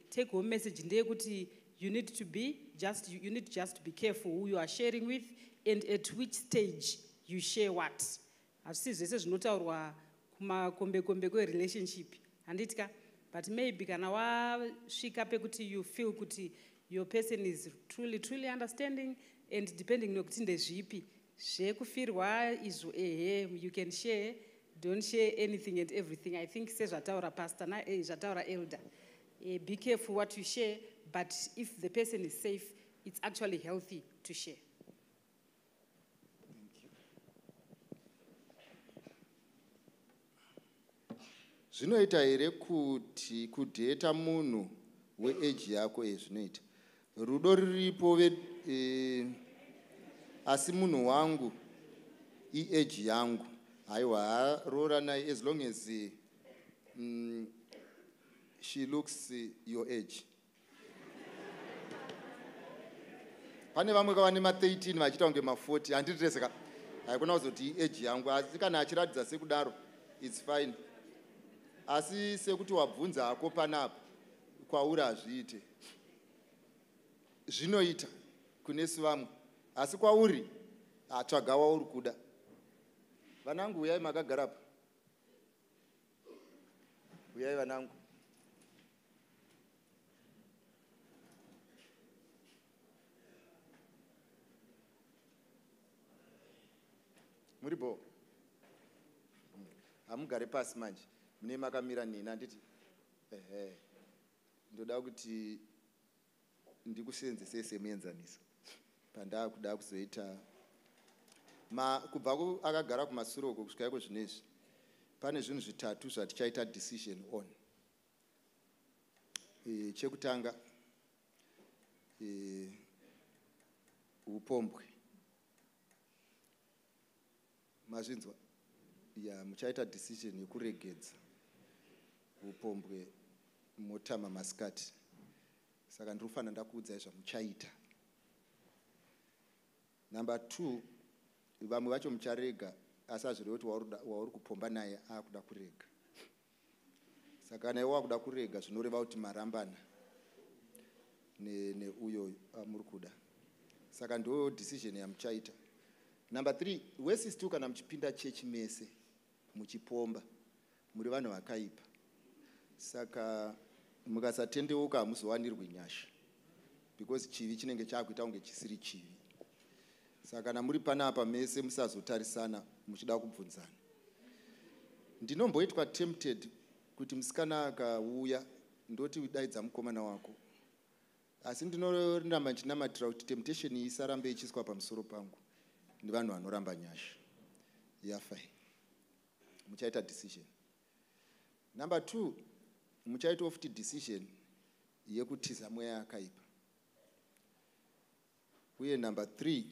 take home message ndeyekuti you need to be just, you need just to be careful who you are sharing with and at which stage you share what. Hazvisi zvese zvinotaurwa kumakombekombe kwerelationship, handiti ka? But maybe kana wasvika pekuti you feel kuti your person is truly, truly understanding, and depending nekuti ndezvipi zvekufirwa izvo, ehe, you can share. Don't share anything and everything. I think sezvataura pastor na, zvataura elder, be careful what you share, but if the person is safe, it's actually healthy to share. Zvinoita here kuti kudheta munhu weage yako? Zvinoita. Rudo ruripo, asi munhu wangu iage yangu. Haiwa, roora naye as long as she looks your age. Pane vamwe kava nema13 vachiita kunge ma40, handiti tese ka? Haikona kuzoti iage yangu, asi kana achiratidza sekudaro, it's fine. Asi sekuti wabvunza hako panapa, kwauri hazviite. Zvinoita kunesu vamwe, asi kwauri hatsvaga wauri kuda. Vanangu, uyai makagara pa. Uyai vanangu. Muri bo? Hamugare pasi manje, mune makamira nini, handiti? Ehe, ndoda kuti ndikusenzesei semuenzaniso pandaakuda kuzoita kubva akagara kumasure uko kusvika iko zvinezvi. Pane zvinhu zvitatu zvatichaita decision on. Chekutanga, upombwe. Mazvinzwa ya? Muchaita decision yekuregedza upombwe, motama masikati. Saka ndiri kufanira ndakuudzai zvamuchaita. Number two, vamwe vacho mucharega, asi hazvirevi kuti wauri kupomba naye aakuda kurega. Saka kana iwe wakuda kurega, zvinoreva kuti marambana neuyo amuri kuda. Saka ndo decision yamuchaita. Number 3, wesistu, kana muchipinda chechi mese muchipomba, muri vanhu vakaipa, saka mukasatendeuka hamuzowanirwi nyasha, because chivi chinenge chaakuita kunge chisiri chivi. Saka kana muri panapa mese, musazotarisana muchida kubvunzana. Ndinomboitwa tempted kuti musikana akauya ndoti daidza mukomana wako, asi ndinoramba ndichinamatira kuti temptation iyi isarambe ichiiswa pamusoro pangu nevanhu vanoramba nyasha. Yafai, muchaita decision. Number 2, muchaitawo futi decision yekutiza mweya yakaipa. Uye number 3,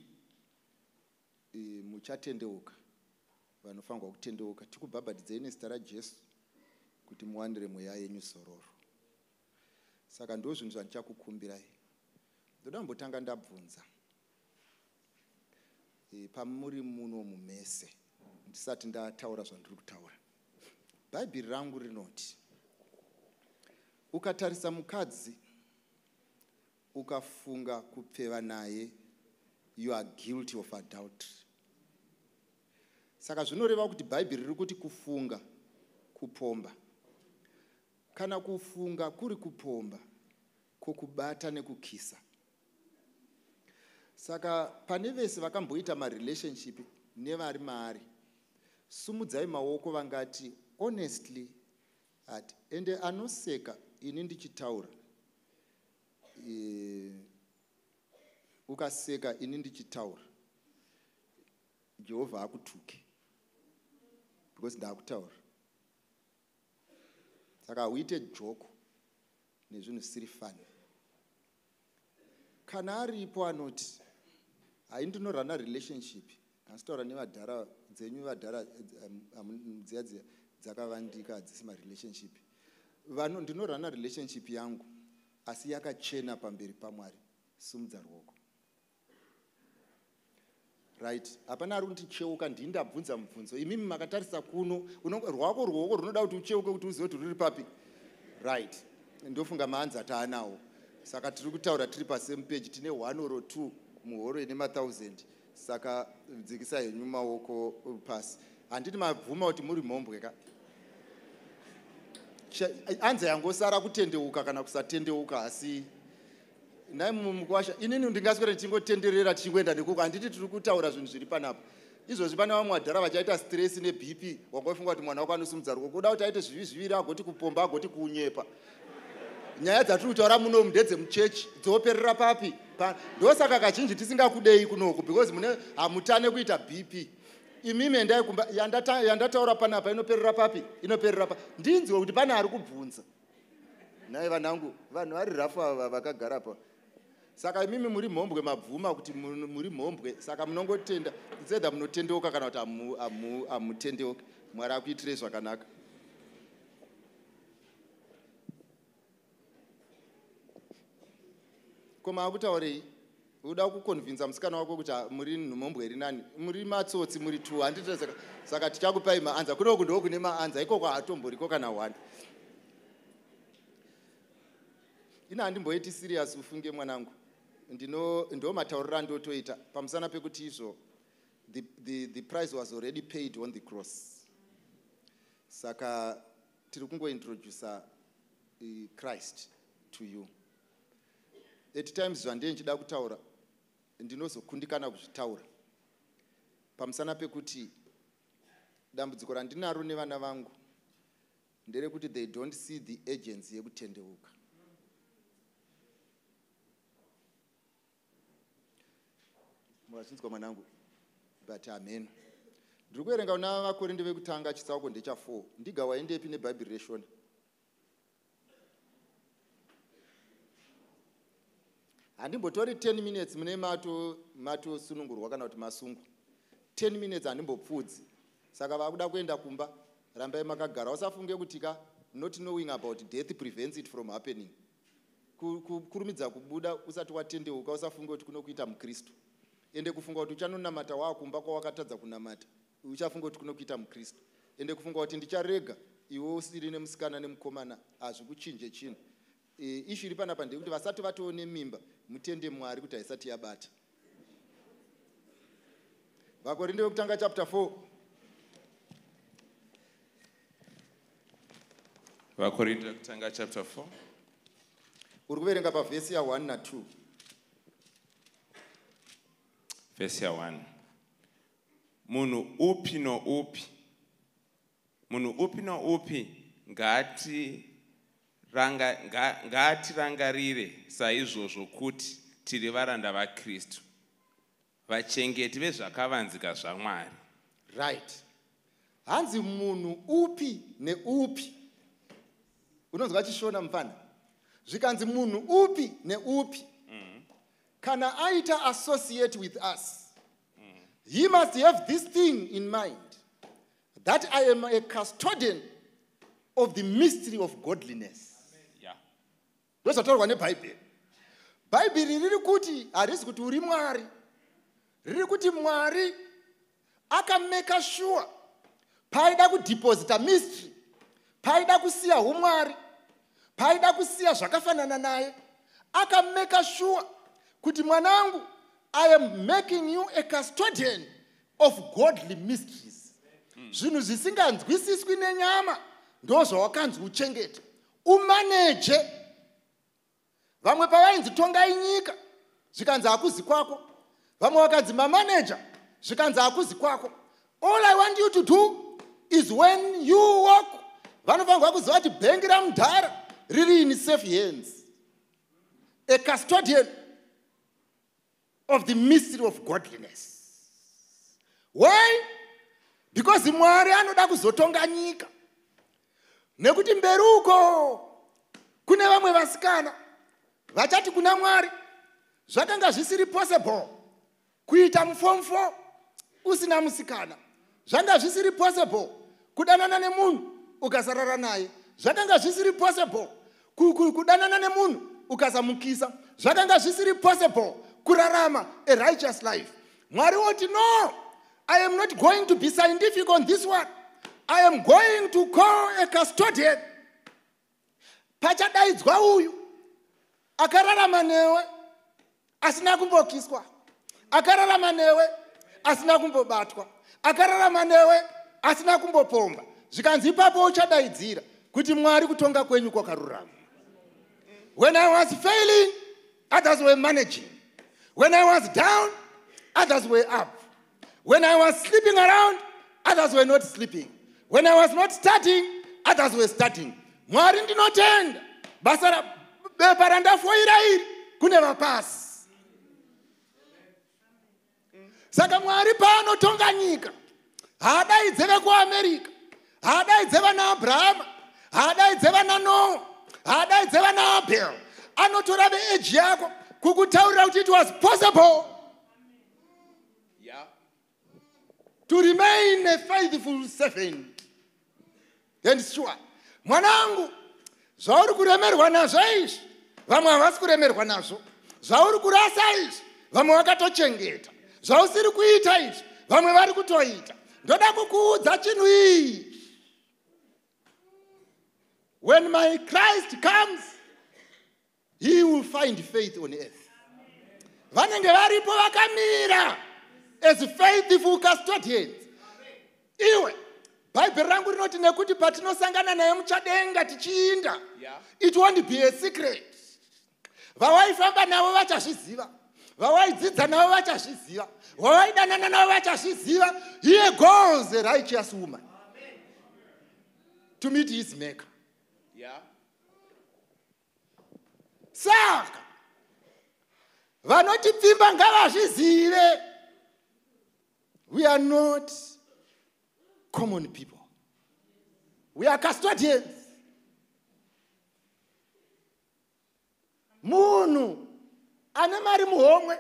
muchatendeuka. Vanofanirwa kutendeuka, tikubhabhatidzei nezita raJesu kuti muwanire mweya yenyu zororo. Saka ndo zvinhu zvandichakukumbirai. Ndoda kumbotanga ndabvunza pamuri muno mumese ndisati ndataura zvandiri kutaura. Bhaibheri rangu rinoti ukatarisa mukadzi ukafunga kupfeva naye, you are guilty of adultery. Saka zvinoreva kuti Bhaibheri riri kuti kufunga kupomba. Kana kufunga kuri kupomba, kwokubata nekukisa? Saka pane vese vakamboita marelationship nevari maari, sumudzai maoko. Vangati honestly ati ende anoseka ini ndichitaura, ukaseka ini ndichitaura, Jehovha akutuke, because ndaakutaura. Saka hauite joke nezvinhu zvisiri funny. Kana aripo anoti hai, ndinorana relationship, asi taura nevadhara dzenyu, vadhara dziya dziya dzakavandika, hadzisi marelationship. Ndinorana relationship yangu asi yakachena pamberi paMwari, sumudza ruoko. Right, hapana ari kundicheuka. Ndini ndabvunza mubvunzo, imimi makatarisa kuno. Rwako ruoko runoda kuti ucheuke kuti uzive kuti ruri papi. Right, ndofunga maanza taanawo, saka tiri kutaura tiri pasame page. Tine 1 or 2 muhoro ine ma1000, saka dzikisai henyu maoko pasi. Handiti mabvuma kuti muri mhombwe ka? Anza yangosara kutendeuka kana kusatendeuka. Asi nhai mukwasha, inini ndingaswera ndichingotenderera tichingoenda nekuko? Handiti tiri kutaura zvinhu zviri panapa izvozvi? Pane vamwe vadhara vachaita stress neBP. Wangofunga kuti mwana wako anosimudza ruoko, kuda kuti aite zvivi zviviri, agoti kupomba, agoti kunyepa. Nyaya dzatiri kutaura munomu ndedzemuchechi, dzoperera papi? Ndosaka kazhinji tisingakudei kunoku, because mune hamutane kuita BP. Imimi endai kumba. Yandataura panapa inoperera papi? Inoperera pa ndinzwe kuti pane ari kubvunza. Nhai vanangu, vanhu vari rafu ava vakagara pa. Saka imimi muri mhombwe, mabvuma kuti muri mhombwe, saka munongotenda either munotendeuka kana kuti hamutendeuki. Mwari akuitirei zvakanaka. Ko maakutaurei? Uda kuconvinza musikana wako kuti muri mhombwe iri nani? Muri matsotsi, muri two, handiti? Saka tichakupai maanza. Kunoku ndo kune maanza, ikoko hatomboriko kana one. Ina handimboiti serious, ufunge mwanangu. Ndino ndo matauriro andotoita pamusana pekuti izvo the price was already paid on the cross. Saka tiri kungointroduca Christ to you. At times zvandee ndichida kutaura ndinozokundikana kuzvitaura pamusana pekuti dambudziko randinaro nevana vangu nderekuti they don't see the urgency yekutendeuka. Mukazvinzwa mwanangu, but amen. Ndiri kuverenga kuna Vakorinde vekutanga, chitsauko ndecha4. Ndiga waendepi nebhaibheri reshona? Handimbotori 10 minutes, mune matosunungurwa kana kuti masungwa. 10 minutes handimbopfuudzi. Saka vakuda kuenda kumba, rambai makagara. Usafunge kuti ka not knowing about death prevents it from happening. Kurumidza kubuda usati watendeuka, usafunge kuti kunokuita mukristu. Ende kufunga kuti uchanonamata waakumba kwawakatadza kunamata, uchafunga kuti kunokuita mukristu. Ende kufunga kuti ndicharega iwe usiri nemusikana nemukomana, hazvikuchinje chinhu. Issue iri panapa ndeyekuti vasati vatoo nemimba, mutende Mwari kuti haisati yabata. Vakorinde vekutanga chapter 4. Vakorinde vekutanga chapter 4. Uri kuverenga pavhesi ya1 na2. Vhesi ya1. Munhu upi noupi, munhu upi noupi ngaatirangarire saizvozvo kuti tiri varanda vaKristu, vachengeti vezvakavanzika zvaMwari. Right. Hanzi munhu upi neupi. Unonzwa chiShona mufana? Zvikanzi munhu upi neupi. Kana aita associate with us, he must have this thing in mind, that I am a custodian of the mystery of godliness. Ndozvataurwa neBhaibheri. Bhaibheri riri kuti, harisi kuti uri Mwari, riri kuti Mwari akameka sure paaida kudhiposita mystery, paaida kusiya umwari, paaida kusiya zvakafanana naye, akameka sure kuti mwanangu, I am making you a custodian of godly mysteries. Zvinhu zvisinganzwisiswi nenyama ndo zvawakanzi uchengete, umaneje. Vamwe pavainzi tongai nyika, zvikanzi hakuzi kwako. Vamwe vakanzi mamaneja, zvikanzi hakuzi kwako. All I want you to do is when you walk, vanofanirwa kuziva kuti bhengi ramudhara riri in safe hands, a custodian of the mystery of godliness. Why? Because Mwari anoda kuzotonga nyika, nekuti mberi uko kune vamwe vasikana vachati kuna Mwari, zvakanga zvisiri possible kuita muform 4 usina musikana, zvanga zvisiri possible kudanana nemunhu ukasarara naye, zvakanga zvisiri possible kudanana nemunhu ukasamukisa, zvakanga zvisiri possible kurarama a righteous life. Mwari woti, no, I am not going to be scientific on this one. I am going to call a custodian. Pachadaidzwa uyu akararama newe asina kumbokiswa, akararama newe asina kumbobatwa, akararama newe asina kumbopomba. Zvikanzi ipapo uchadaidzira kuti, Mwari, kutonga kwenyu kwakarurama. When I was failing, others were managing. When I was down, others were up. When I was sleeping around, others were not sleeping. When I was not studying, others were studying. Mwari, ndinotenda basa bepa randafoira iri kune vapasi. Saka Mwari paanotonga nyika, haadaidze vekuAmerica, haadaidze vana Abrahama, haadaidze vana Noa, haadaidze vana Abel. Anotora veage yako kukutaurira kuti it was possible to remain a faithful servant and sure. Mwanangu, zvauri kuremerwa nazvo izvi, vamwe havasi kuremerwa nazvo. Zvauri kurasa izvi, vamwe vakatochengeta. Zvausiri kuita izvi, vamwe vari kutoita. Ndoda kukuudza chinhu iyi: when my Christ comes, he will find faith on earth. Vanenge varipo vakamira as faithful custodians. Iwe, Bhaibheri rangu rinoti nekuti patinosangana naye muchadenga tichiinda, it won't be a secret. Vawaifamba navo vachazviziva, vawaidzidza navo vachazviziva, vawaidanana navo vachazviziva. Here goes a righteous woman to meet his maker. Saka vanotipfimba ngavazvizive, we are not common people, we are custodians. Munhu ane mari muhomwe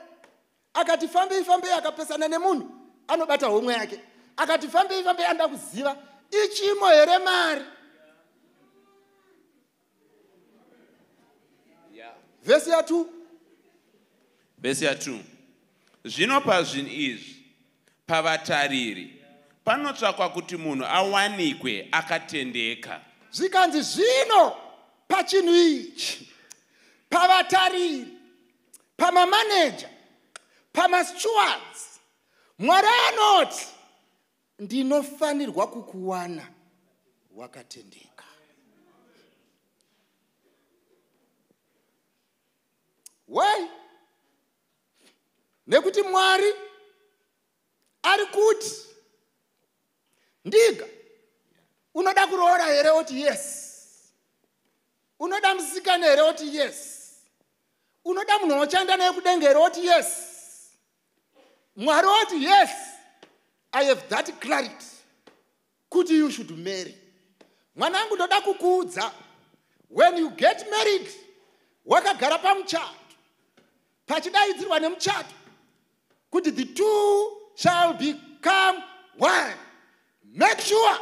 akati fambei fambei, akapesana nemunhu anobata homwe yake, akati fambei fambei, anoda kuziva ichimo here mari. Vhesi ya2. Vhesi ya2. Zvino pazvinhu izvi, pavatariri panotsvakwa kuti munhu awanikwe akatendeka. Zvikanzi zvino pachinhu ichi, pavatariri, pamamaneja, pamastewards, Mwari anoti ndinofanirwa kukuwana wakatendeka. Why? Nekuti Mwari ari kuti ndiga unoda kuroora here oti yes, unoda musikana here oti yes, unoda munhu wauchaenda naye kudenga here oti yes. Mwari oti yes, I have that clarity kuti you should marry. Mwanangu, ndoda kukuudza, when you get married, wakagara pamuchato, pachidaidzirwa nemuchato kuti the two shall become one, make sure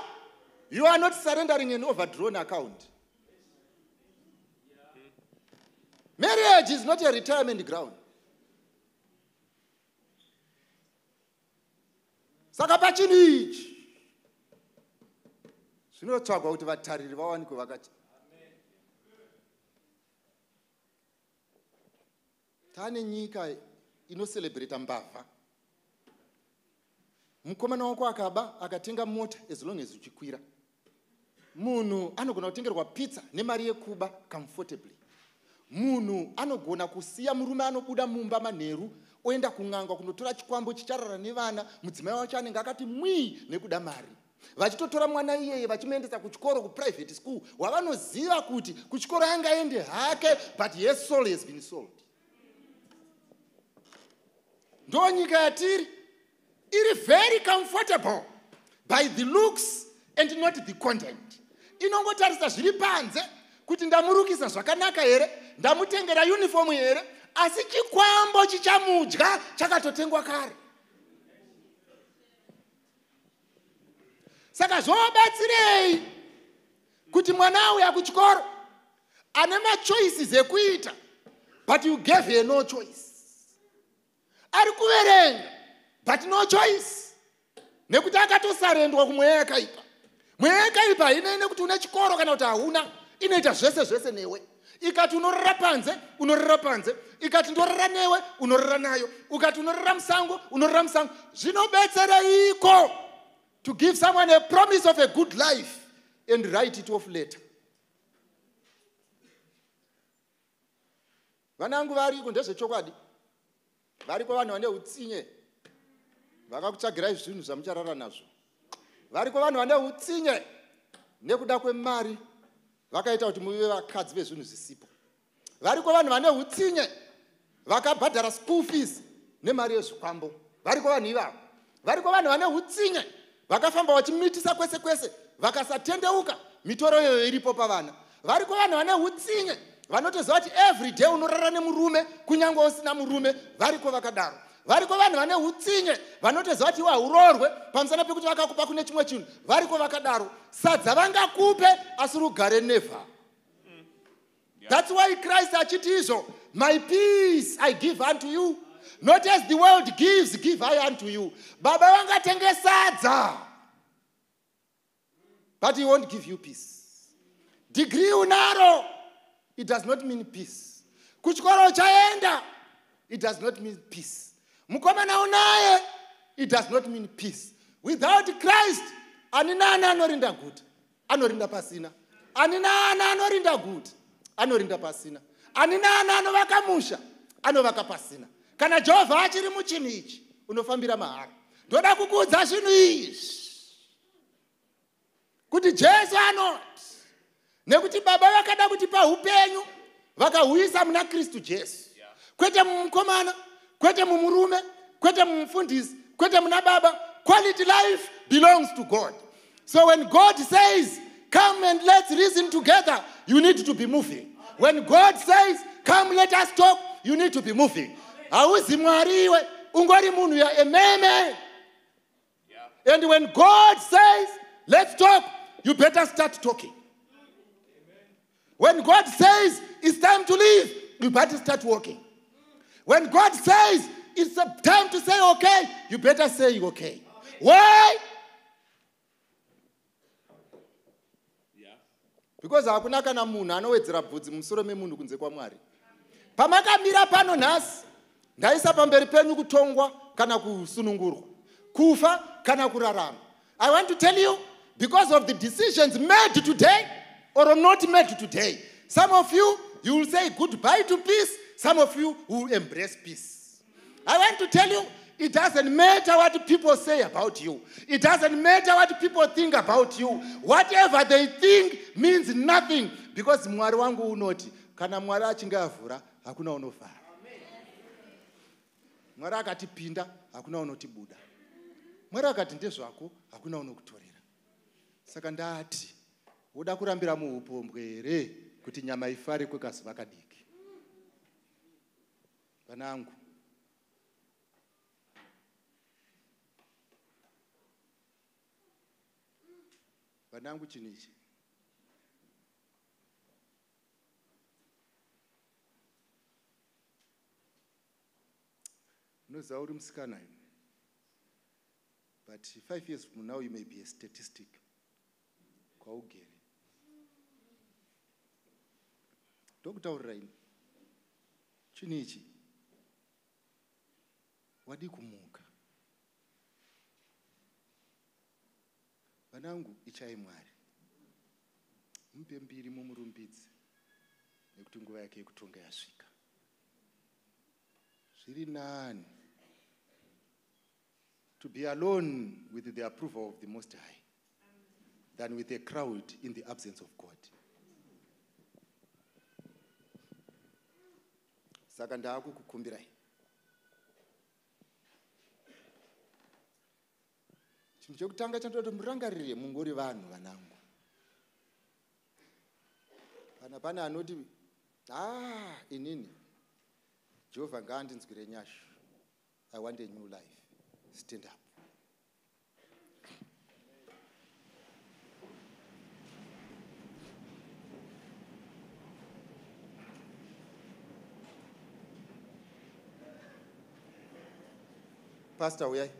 you are not surrendering an overdrawn account. Marriage is not a retirement ground. Saka pachinhu ichi zvinotsvagwa kuti vatariri vawanikwe vakati tane nyika inocelebrata mbavha. Mukomana wako akaba akatenga mota, as long as uchikwira. Munhu anogona kutengerwa pizza nemari yekuba comfortably. Munhu anogona kusiya murume, anobuda mumba manheru oenda kun'anga kunotora chikwambo chicharara nevana. Mudzimai wacho anenge akati mwii nekuda mari, vachitotora mwana iyeye vachimuendesa kuchikoro, kuprivate school, wavanoziva kuti kuchikoro angaende hake, but his soul has been sold. Ndo nyika yatiri, iri very comfortable by the looks and not the content. Inongotarisa zviri panze kuti ndamurukisa zvakanaka here, ndamutengera uniform here, asi chikwambo chichamudya chakatotengwa kare. Saka zvobatsirei kuti mwana auya kuchikoro ane machoices ekuita, but you gave her no choice? Ari kuverenga but no choice, nekuti akatosurrenderwa kumweya yakaipa. Mweya yakaipa hainei nekuti une chikoro kana kuti hauna, inoita zvese zvese newe. Ikati unorara panze, unorara panze. Ikati ndorara newe, unorara nayo. Ukati unorara musango, unorara musango. Zvinobetsereiko to give someone a promise of a good life and write it off later? Vanangu, variko, ndezvechokwadi, variko vanhu vane utsinye vakakutsvagirai zvinhu zvamucharara nazvo. Variko vanhu vane utsinye, nekuda kwemari vakaita kuti muve vakadzi vezvinhu zvisipo. Variko vanhu vane utsinye vakabhadhara school fees nemari yezvikwambo. Variko vanhu ivavo. Variko vanhu vane utsinye vakafamba vachimitisa kwese kwese, vakasatendeuka, mitoro iyoyo iripo pavana. Variko vanhu vane utsinye vanotoziva kuti every day unorara nemurume kunyange usina murume. Variko vakadaro. Variko vanhu vane utsinye vanotoziva kuti iwe haurorwe pamusana pekuti vakakupa kune chimwe chinhu. Variko vakadaro. Sadza vangakupe, asi rugare never. That's why Christ achiti izvo, "My peace I give unto you, not as the world gives give I unto you." Baba vangatenge sadza, but he won't give you peace. Degree unaro, it does not mean peace. Kuchikoro uchaenda, it does not mean peace. Mukomana unaye, it does not mean peace. Without Christ, ani nani anorinda guta anorinda pasina. Ani nani anorinda guta anorinda pasina. Ani nani anovaka musha anovaka pasina. Kana Jehovha achiri muchinhu ichi, unofambira mahara. Ndoda kukuudza zvinhu izvi kuti Jesu anoti nekuti Baba vakada kutipa upenyu, vakahuyisa muna Kristu Jesu, kwete mumukomana, kwete mumurume, kwete mumufundisi, kwete muna baba. Quality life belongs to God. So when God says, "Come and let's reason together," you need to be moving. When God says, "Come, let us talk," you need to be moving. Hauzi Mwari iwe, ungori munhu yaememe. And when God says, "Let's talk," you better start talking. When God says it's time to leave, you better start walking. When God says it's time to say okay, you better say okay. Why? Because hakuna kana munhu anowedzera bvudzi mumusoro memunhu kunze kwaMwari. Pamakamira pano nhasi, ndaisa pamberi penyu kutongwa kana kusunungurwa. Kufa kana kurarama. I want to tell you, because of the decisions made today or not made today, some of you, you will say goodbye to peace. Some of you will embrace peace. I want to tell you, it doesn't matter what people say about you. It doesn't matter what people think about you. Whatever they think means nothing. Because Mwari wangu unoti, kana Mwari achinge avhura, hakuna unovhara. Mwari akati pinda, hakuna unotibuda. Mwari akati ndezvako, hakuna unokutorera. Saka ndati, woda kurambira muupombwe here kuti nyama ifare kwekazuva kadiki? Vanangu, vanangu, chinhu ichi unoziva uri musikana imi, but 5 years from now you may be a statistic kwaugere. Ndokutaurira ini, chinhu ichi wadi kumuka. Vanangu, ichai Mwari, mupe mbiri, mumurumbidze, nekuti nguva yake yekutonga yasvika. Zviri nani to be alone with the approval of the Most High than with a crowd in the absence of God. Saka ndaakukukumbirai, chinhu chekutanga chandoda kuti murangarire, mungori vanhu, vanangu. Kana pane anoti, "Ah, inini Jehovha ngaandinzwire nyasha, I want a new life," stand up. Pastor, uyai.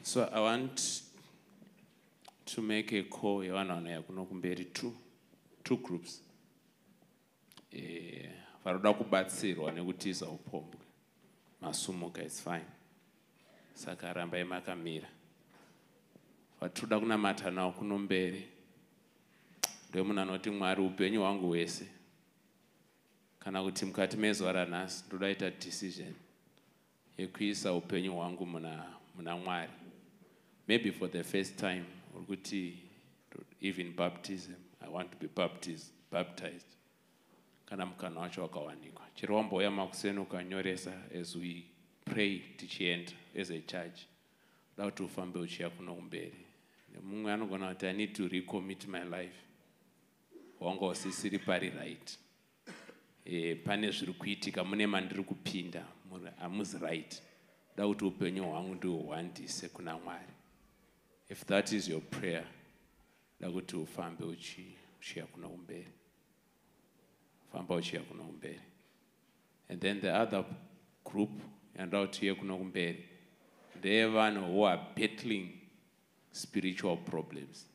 So I want to make a call yevanhu vanouya kuno kumberi, two groups. Varoda kubatsirwa nekutiza upombwe, masumuka, it's fine, saka rambai makamira. Vatoda kunamata nawo kuno mberi ndemunhu anoti, "Mwari, upenyu hwangu hwese, kana kuti mukati mezuva ranhasi, ndoda ita decision yekuisa upenyu hwangu muna Mwari." Maybe for the first time uri kuti, even baptism, I want to be baptized. Kana mukana wacho wakawanikwa, chero wambouya makuseni ukanyoresa, as we pray tichienda as a church, da kuti ufambe uchiya kuno kumberi. Mumwe anogona kuti, "I need to recommit my life." Wanga usisiri pari right. Pane zviri kuitika, mune mandiri kupinda, hamuzi right, da kuti upenyu hwangu ndihuhwandise kuna Mwari. If that is your prayer, da kuti ufambe uchiya kuno kumberi, famba uchiya kuno kumberi. And then the other group yandoda kuti uye kuno kumberi ndeyevanhu who are battling spiritual problems,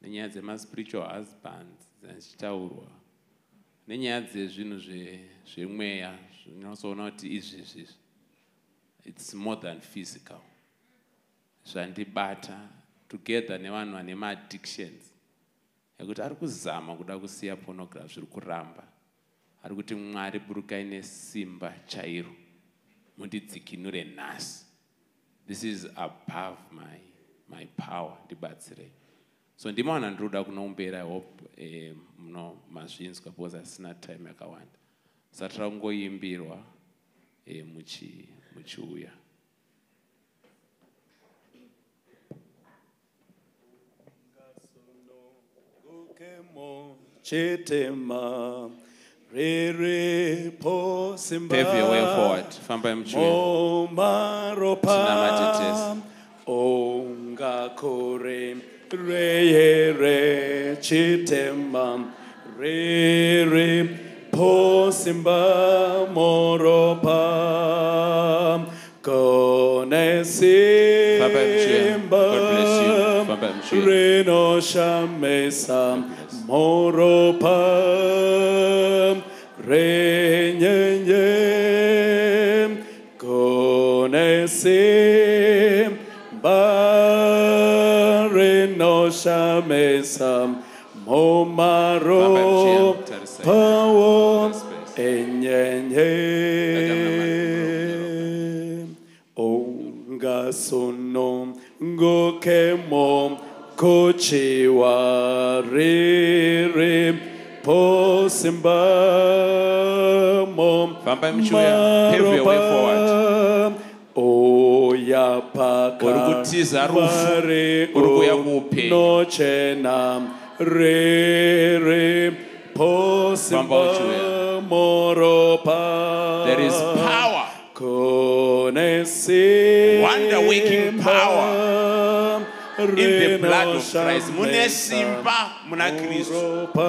nenyaya dzemaspiritual husbands dzichitaurwa, nenyaya dzezvinhu zvemweya, zvinotsoona kuti izvi izvi, it's more than physical, zvandibata, together nevanhu vane maaddictions ekuti ari kuzama kuda kusiya pornography, zviri kuramba, ari kuti, "Mwari, burukai nesimba chairo mundidzikinure nhasi. This is above my power, ndibatsirei." So ndima vanhu andiri kuda kunombera. I hope muno mazvinzwa, because asina time yakawanda, saka tira kungoimbirwa muchiuya. Chitema rere po simba. Pave your way forward, fambai muchiuya. Momaropa. Tinamate tese. Ongakore reyere chitema rere po simba moropa. Kone Fambai muchiuya. simba God bless you. Fambai muchiuya. rinoshamisa moropa renyenye kone simba rinoshamisa momaro Fambai muchiuya. Tarisai. pawo Space. enyenye ungasono ngokemo kochiwa riri posimbamo Fambai muchiuya. Pave your way forward. oyapaka Uri kutiza rufu, uri kuuya kuupenyu. nochena riri Famba uchiuya. posimbamoropa There is power. Kone Wonder-working power simba In the blood of Christ. Mune simba muna Kristu. Moropa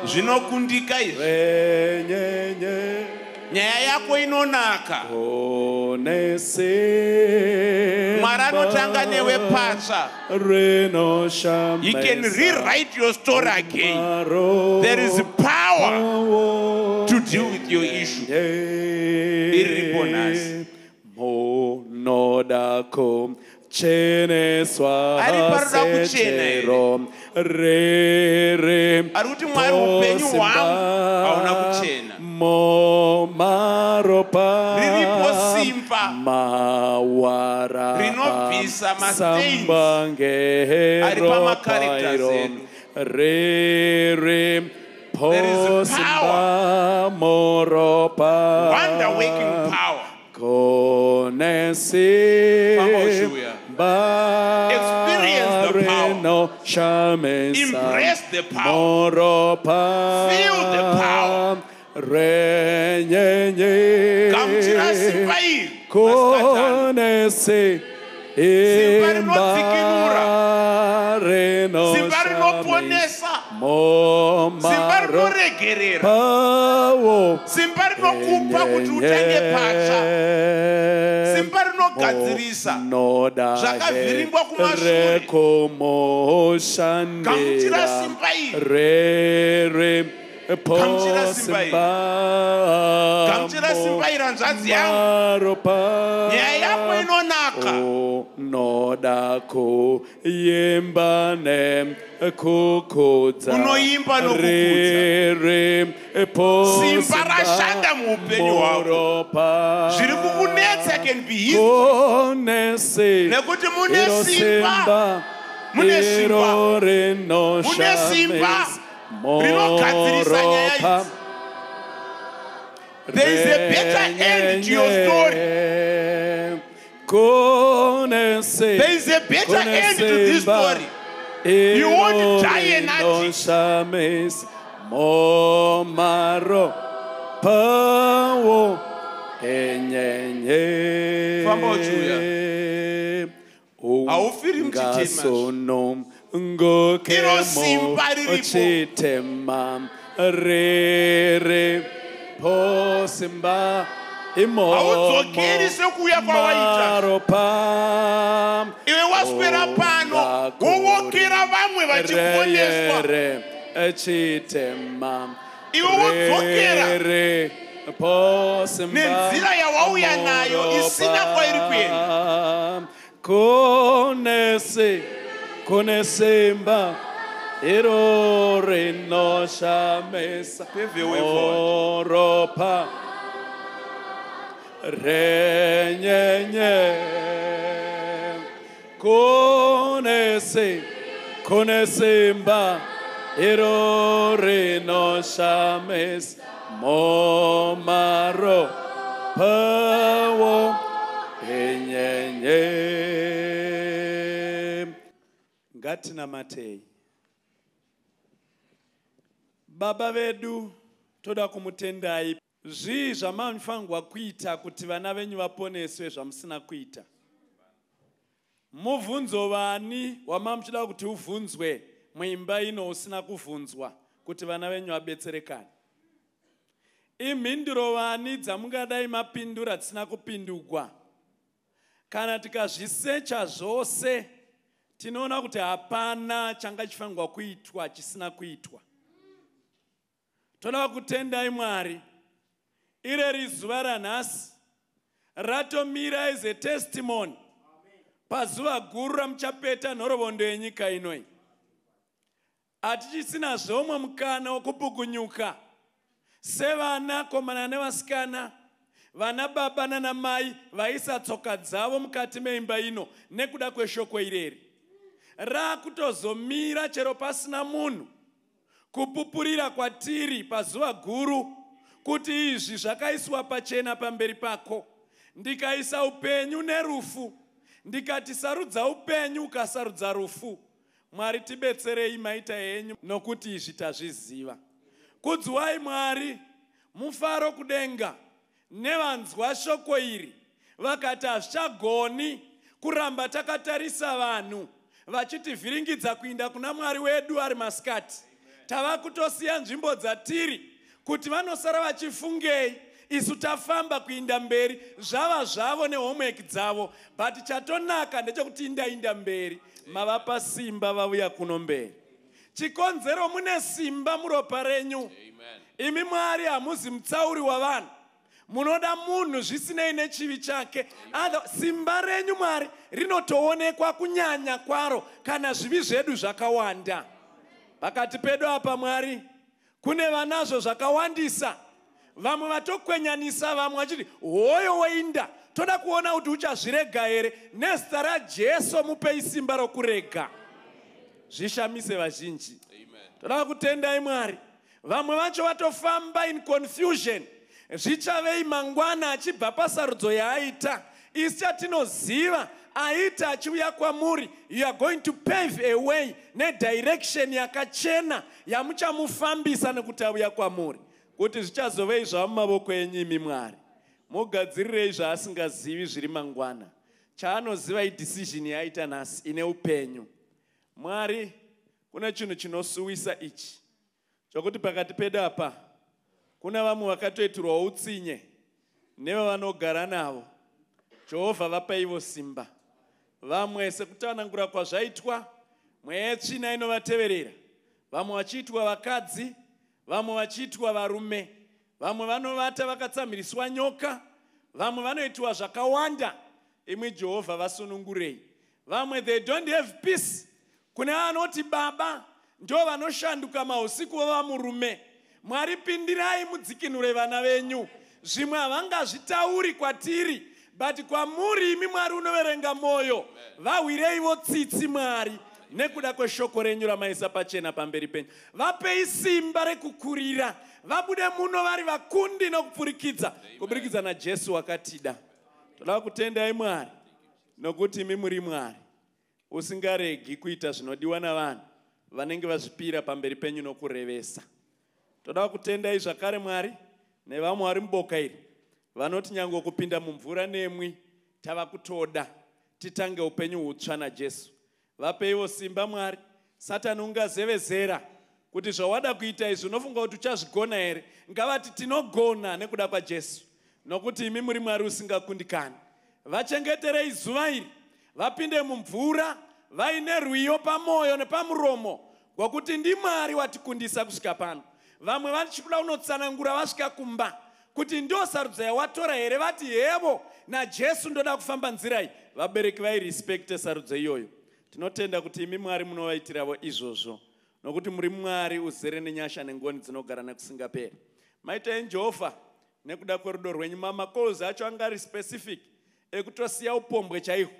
Zvinokundika izvi. renyenye Nyaya yako inonaka. Kone simba Mwari anotanga newe patsva. rinoshamisa He can rewrite your story again. Maro There is power to deal with your issue. Iripo nhasi. Munoda kucheneswa Ari paroda kuchena here? sechero rere Ari kuti Mwari upenyu hwangu hauna kuchena. momaropa Riripo simba mawara Rinobvisa mastains samba ari pamacharacters ngeropairo edu. rere There is posimba moropa Wonder working power. Kone Famba uchiuya. simba Experience the power. rinoshamisa Embrace the power. moropa Feel the power. renyenye Gamuchira simba iri. Masikatano. Kone Simba rinodzikinura. simba Simba rinoponesa. Simba momaro rinoregerera. pawo Simba rinokupa kuti utange patsva. Simba rinogadzirisa. Zvakavhiringwa kumashure. rekomoshandira Gamuchira simba iri. rere Gamuchira simba iri. Gamuchira simba iri hanzvadzi yangu. maropa Nyaya yako inonaka. unoda kuimba nekukudza Unoimba nokukudza. rere Simba rashanda muupenyu hwako. moropa Zviri kukunetsa can be his. kone si Nekuti mune iro simba. Mune simba. iro Mune simba. Rinogadzirisa nyaya moropa idzi. There is a better end to your story. Kone si There is a better Kune end to this simba. story. You won't die an addict. Shames momaro pawo enyenye Famba uchiuya. Haufiri muchitema. Ungasono ngokemo Iro simba riripo. uchitema rere posimba imomo Haudzokeri sekuuya kwawaita. maropa Iwe waswera pano wowokera vamwe vachiponeswa. Reyere echitema Iwe wodzokera rere posimba nenzira yawauya nayo isina kwairi kuenda. Kone si kone simba iro rinoshamisa Pave your way forward. moropa renyenye kone si kone simba iro rinoshamisa momaro pawo enyenye ngatinamatei baba vedu toda kumutendai zvii zvamafanirwa kuita kuti vana venyu vaponeswe zvamusina kuita mubvunzo vani wamamuchida kuti ubvunzwe muimba ino usina kuvhunzwa kuti vana venyu vabetserekane imhinduro vani dzamungadai mapindura dzisina kupindugwa Kana tikazvisecha zvose, tinoona kuti hapana changa chifanirwa kuitwa chisina kuitwa. Toda kutendai Mwari. Ireri zuva ranhasi ratomira as a testimony pazuva guru ramuchapeta nhorovondo yenyika inoi. Hatichisina umwe mukana wokupukunyuka sevana komana nevasikana, vana baba nana mai vaisa tsoka dzavo mukati meimba ino nekuda kweshoko ireri. Raakutozomira chero pasina munhu kupupurira kwatiri pazuva guru kuti izvi zvakaiswa pachena pamberi pako. Ndikaisa upenyu nerufu, ndikati sarudza upenyu, ukasarudza rufu. Mwari, tibetserei, maita henyu, nokuti izvi tazviziva. Kudzwai Mwari, mufaro kudenga nevanzwa shoko iri vakati hazvichagoni kuramba takatarisa vanhu vachitivhiringidza kuinda kuna Mwari wedu ari masikati. Tava kutosiya nzvimbo dzatiri kuti vanosara vachifungei, isu tafamba kuinda mberi. Zvava zvavo nehomework dzavo, but chatonaka ndechekuti indainda mberi. Mavapa simba, vauya kuno mberi. Chikonzero, mune simba muropa renyu. Imi Mwari hamuzi mutsauri wavanhu, munoda munhu zvisinei nechivi chake. Simba renyu Mwari rinotoonekwa kunyanya kwaro kana zvivi zvedu zvakawanda. Pakati pedu apa Mwari kune vanazvo zvakawandisa, vamwe vatokwenyanisa, vamwe vachiti hoyo weinda, toda kuona kuti uchazvirega here. Nezita raJesu mupei simba rokurega, zvishamise vazhinji. Toda kutendai Mwari. Vamwe vacho vatofamba in confusion, zvichavei mangwana achibva pasarudzo yaaita. Isi chatinoziva, aita achiuya kwamuri, you are going to pave a way nedirection yakachena yamuchamufambisa nekuti auya kwamuri. Kuti zvichazovei zvava mumavoko enyu imi Mwari. Mugadzirirei zvaasingazivi zviri mangwana. Chaanoziva idecision yaaita nhasi ine upenyu. Mwari, kune chinhu chinosuwisa ichi chokuti pakati pedu apa kuna vamwe vakatoitirwa utsinye nevavanogara navo. Jehovha, vapaivo simba. Vamwe, sekutsanangura kwazvaitwa, mweya yetsvina inovateverera, vamwe vachiitwa vakadzi, vamwe vachiitwa varume, vamwe vanovata vakatsamiriswa nyoka, vamwe vanoitwa zvakawanda. Imwi Jehovha, vasunungurei. Vamwe, they don't have peace. Kune anoti baba ndo vanoshanduka mausiku vova murume. Mwari, pindirai mudzikinure vana venyu. Zvimwe havangazvitauri kwatiri, but kwamuri imi Mwari unoverenga mwoyo, vahwireivo tsitsi Mwari nekuda kweshoko renyu ramaisa pachena pamberi penyu. Vapei simba rekukurira, vabude muno vari vakundi nokupfurikidza kuburikidza naJesu wakatida. Toda kutendai Mwari nokuti imi muri Mwari usingaregi kuita zvinodiwa navanhu vanenge vazvipira pamberi penyu nokurevesa. Toda kutendai zvakare Mwari nevamwe vari muboka iri vanoti nyange kupinda mumvura nemwi tava kutoda titange upenyu hutsva naJesu. Vapeiwo simba Mwari. Satani ungazevezera kuti zvawada kuita izvi, unofunga kuti uchazvigona here? Ngavati tinogona nekuda kwaJesu, nokuti imi muri Mwari usingakundikani. Vachengeterei zuva iri, vapinde mumvura vaine rwiyo pamwoyo nepamuromo ngokuti ndiMwari watikundisa kusvika pano. Vamwe vachikuda kunotsanangura vasvika kumba kuti ndo sarudzo yawatora here, vati hevo, naJesu ndoda kufamba nzira iyi. Vabereki vairespecte sarudzo iyoyo. Tinotenda kuti imi Mwari munovaitiravo izvozvo, nokuti muri Mwari uzere nenyasha nengoni dzinogara nekusingaperi. Maitai Jehovha nekuda kwerudo rwenyu. Mamacalls acho anga ari specific ekutosiya upombwe chaihwo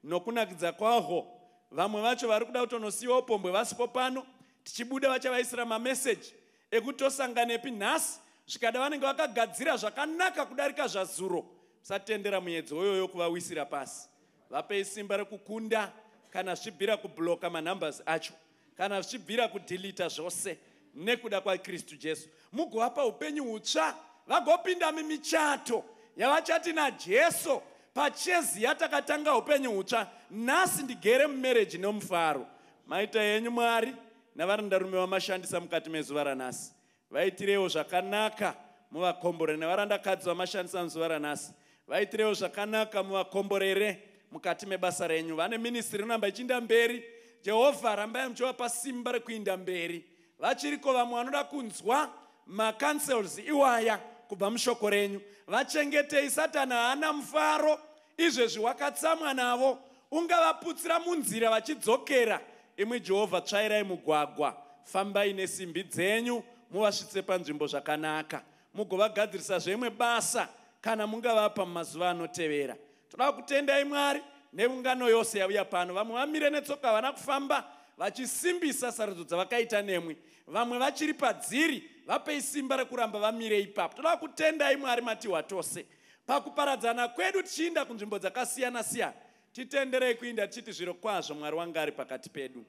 nokunakidza kwahwo. Vamwe vacho vari kuda kutonosiyiwa upombwe vasipo pano, tichibuda vachavaisira mameseji ekuti tosanganepi nhasi. Zvikada vanenge vakagadzira zvakanaka kudarika zvazuro. Musatendera muedzo uyoyo kuvawisira pasi. Vapei simba rekukunda, kana zvichibvira kublocka manumbers acho, kana zvichibvira kudeleta zvose nekuda kwaKristu Jesu. Mugovapa upenyu hutsva, vagopinda mimichato yavachati naJesu pachezi yatakatanga upenyu hutsva, nhasi ndigere mumarriage nomufaro. Maita yenyu Mwari navarandarume vamashandisa mukati mezuva ranhasi. Vaitirewo zvakanaka, muvakomborere. Nevarandakadzi vamashandisa muzuva ranhasi, vaitirewo zvakanaka, muvakomborere. mukati mebasa renyu. Vane ministry inoramba ichiinda mberi. Jehovha, rambai muchivapa simba rekuinda mberi. Vachiriko vamwe vanoda kunzwa macounsels iwaya kubva mushoko renyu. Vachengetei, Satani haana mufaro, izvezvi wakatsamwa navo, ungavaputsira munzira vachidzokera. Imwi Jehovha, tsvairai mugwagwa, fambai nesimbi dzenyu, muvasvitse panzvimbo zvakanaka, mugovagadzirisa zvemwe basa kana mungavapa mumazuva anotevera. Toda kutendai Mwari neungano yose yauya pano. Vamwe vamire netsoka, havana kufamba, vachisimbisa sarudzo dzavakaita nemwi. Vamwe vachiri padziri, vapei simba rekuramba vamire ipapo. Toda kutendai Mwari, matiwa tose pakuparadzana kwedu tichiinda kunzvimbo dzakasiyana-siyana. Titenderei kuinda tichiti zviro kwazvo Mwari wanga ari pakati pedu.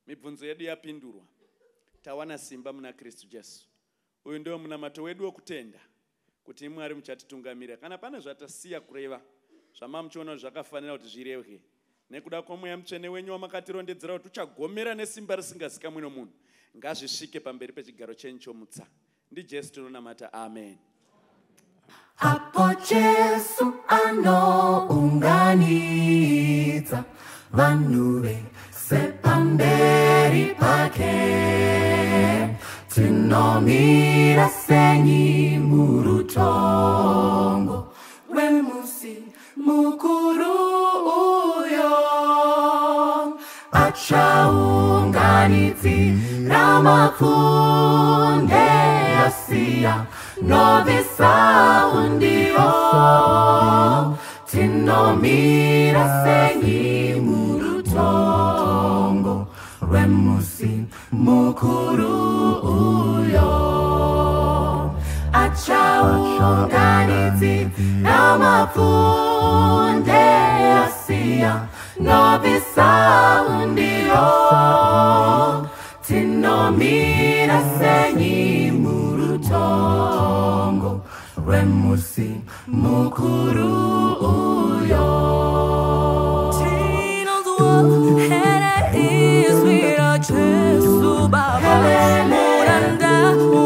Mibvunzo yedu yapindurwa, tawana simba muna Kristu Jesu. Uyu ndio munamato wedu wokutenda kuti Mwari muchatitungamira. Kana pane zvatasiya kureva zvamamuchiona zvakafanira kuti zvirevwe, nekuda kwomweya mutsvene wenyu wamakatirondedzera kuti uchagomera nesimba risingazikamwi nomunhu, ngazvisvike pamberi pechigaro chenyu chomutsa. NdiJesu tinonamata, amen. Apo Jesu anounganidza vanhu vese pamberi pake, tinomira senyi murutongo wemusi mukuru uyo. Achaunganidzira mapfunde asiya novisa undio, tinomira senyi murutongo rwemusi mukuru uyo. Achaunganidzira mapfunde asiya novisa undio, tinomira senyi murutongo rwemusi mukuru uyo. Tinonzwa here izwi raJesu Baba, muranda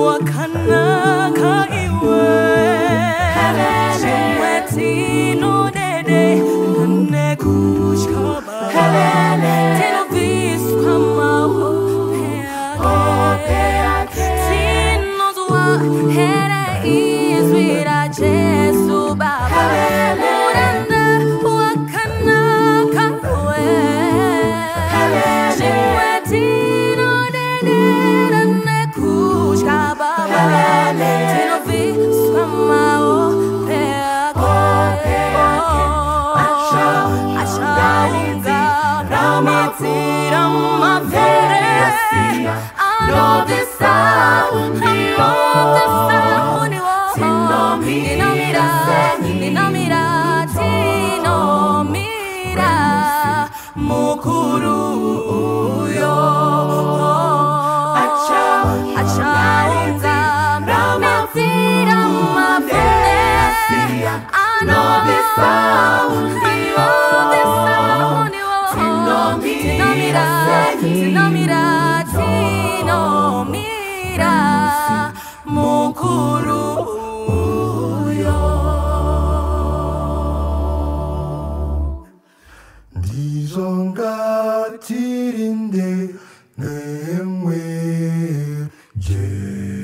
wakanaka iwe, chimwe tinodede nekutya Baba, tinobviswa mahope ake. Tinonzwa here izwi raJesu Baba, muranda wakanaka iwe, chimwe tinodedera nekutya Baba, tinobviswa mahope ake. Achaunganidzira mapfunde novisa undio, tinomira, tinomira, tinomira mukuru uyo. Achaunganidzira mapfunde novisa undio, tinomira, tinomira, tinomira mukuru uyo. Ndizvo ngatirinde nemwe Jesu.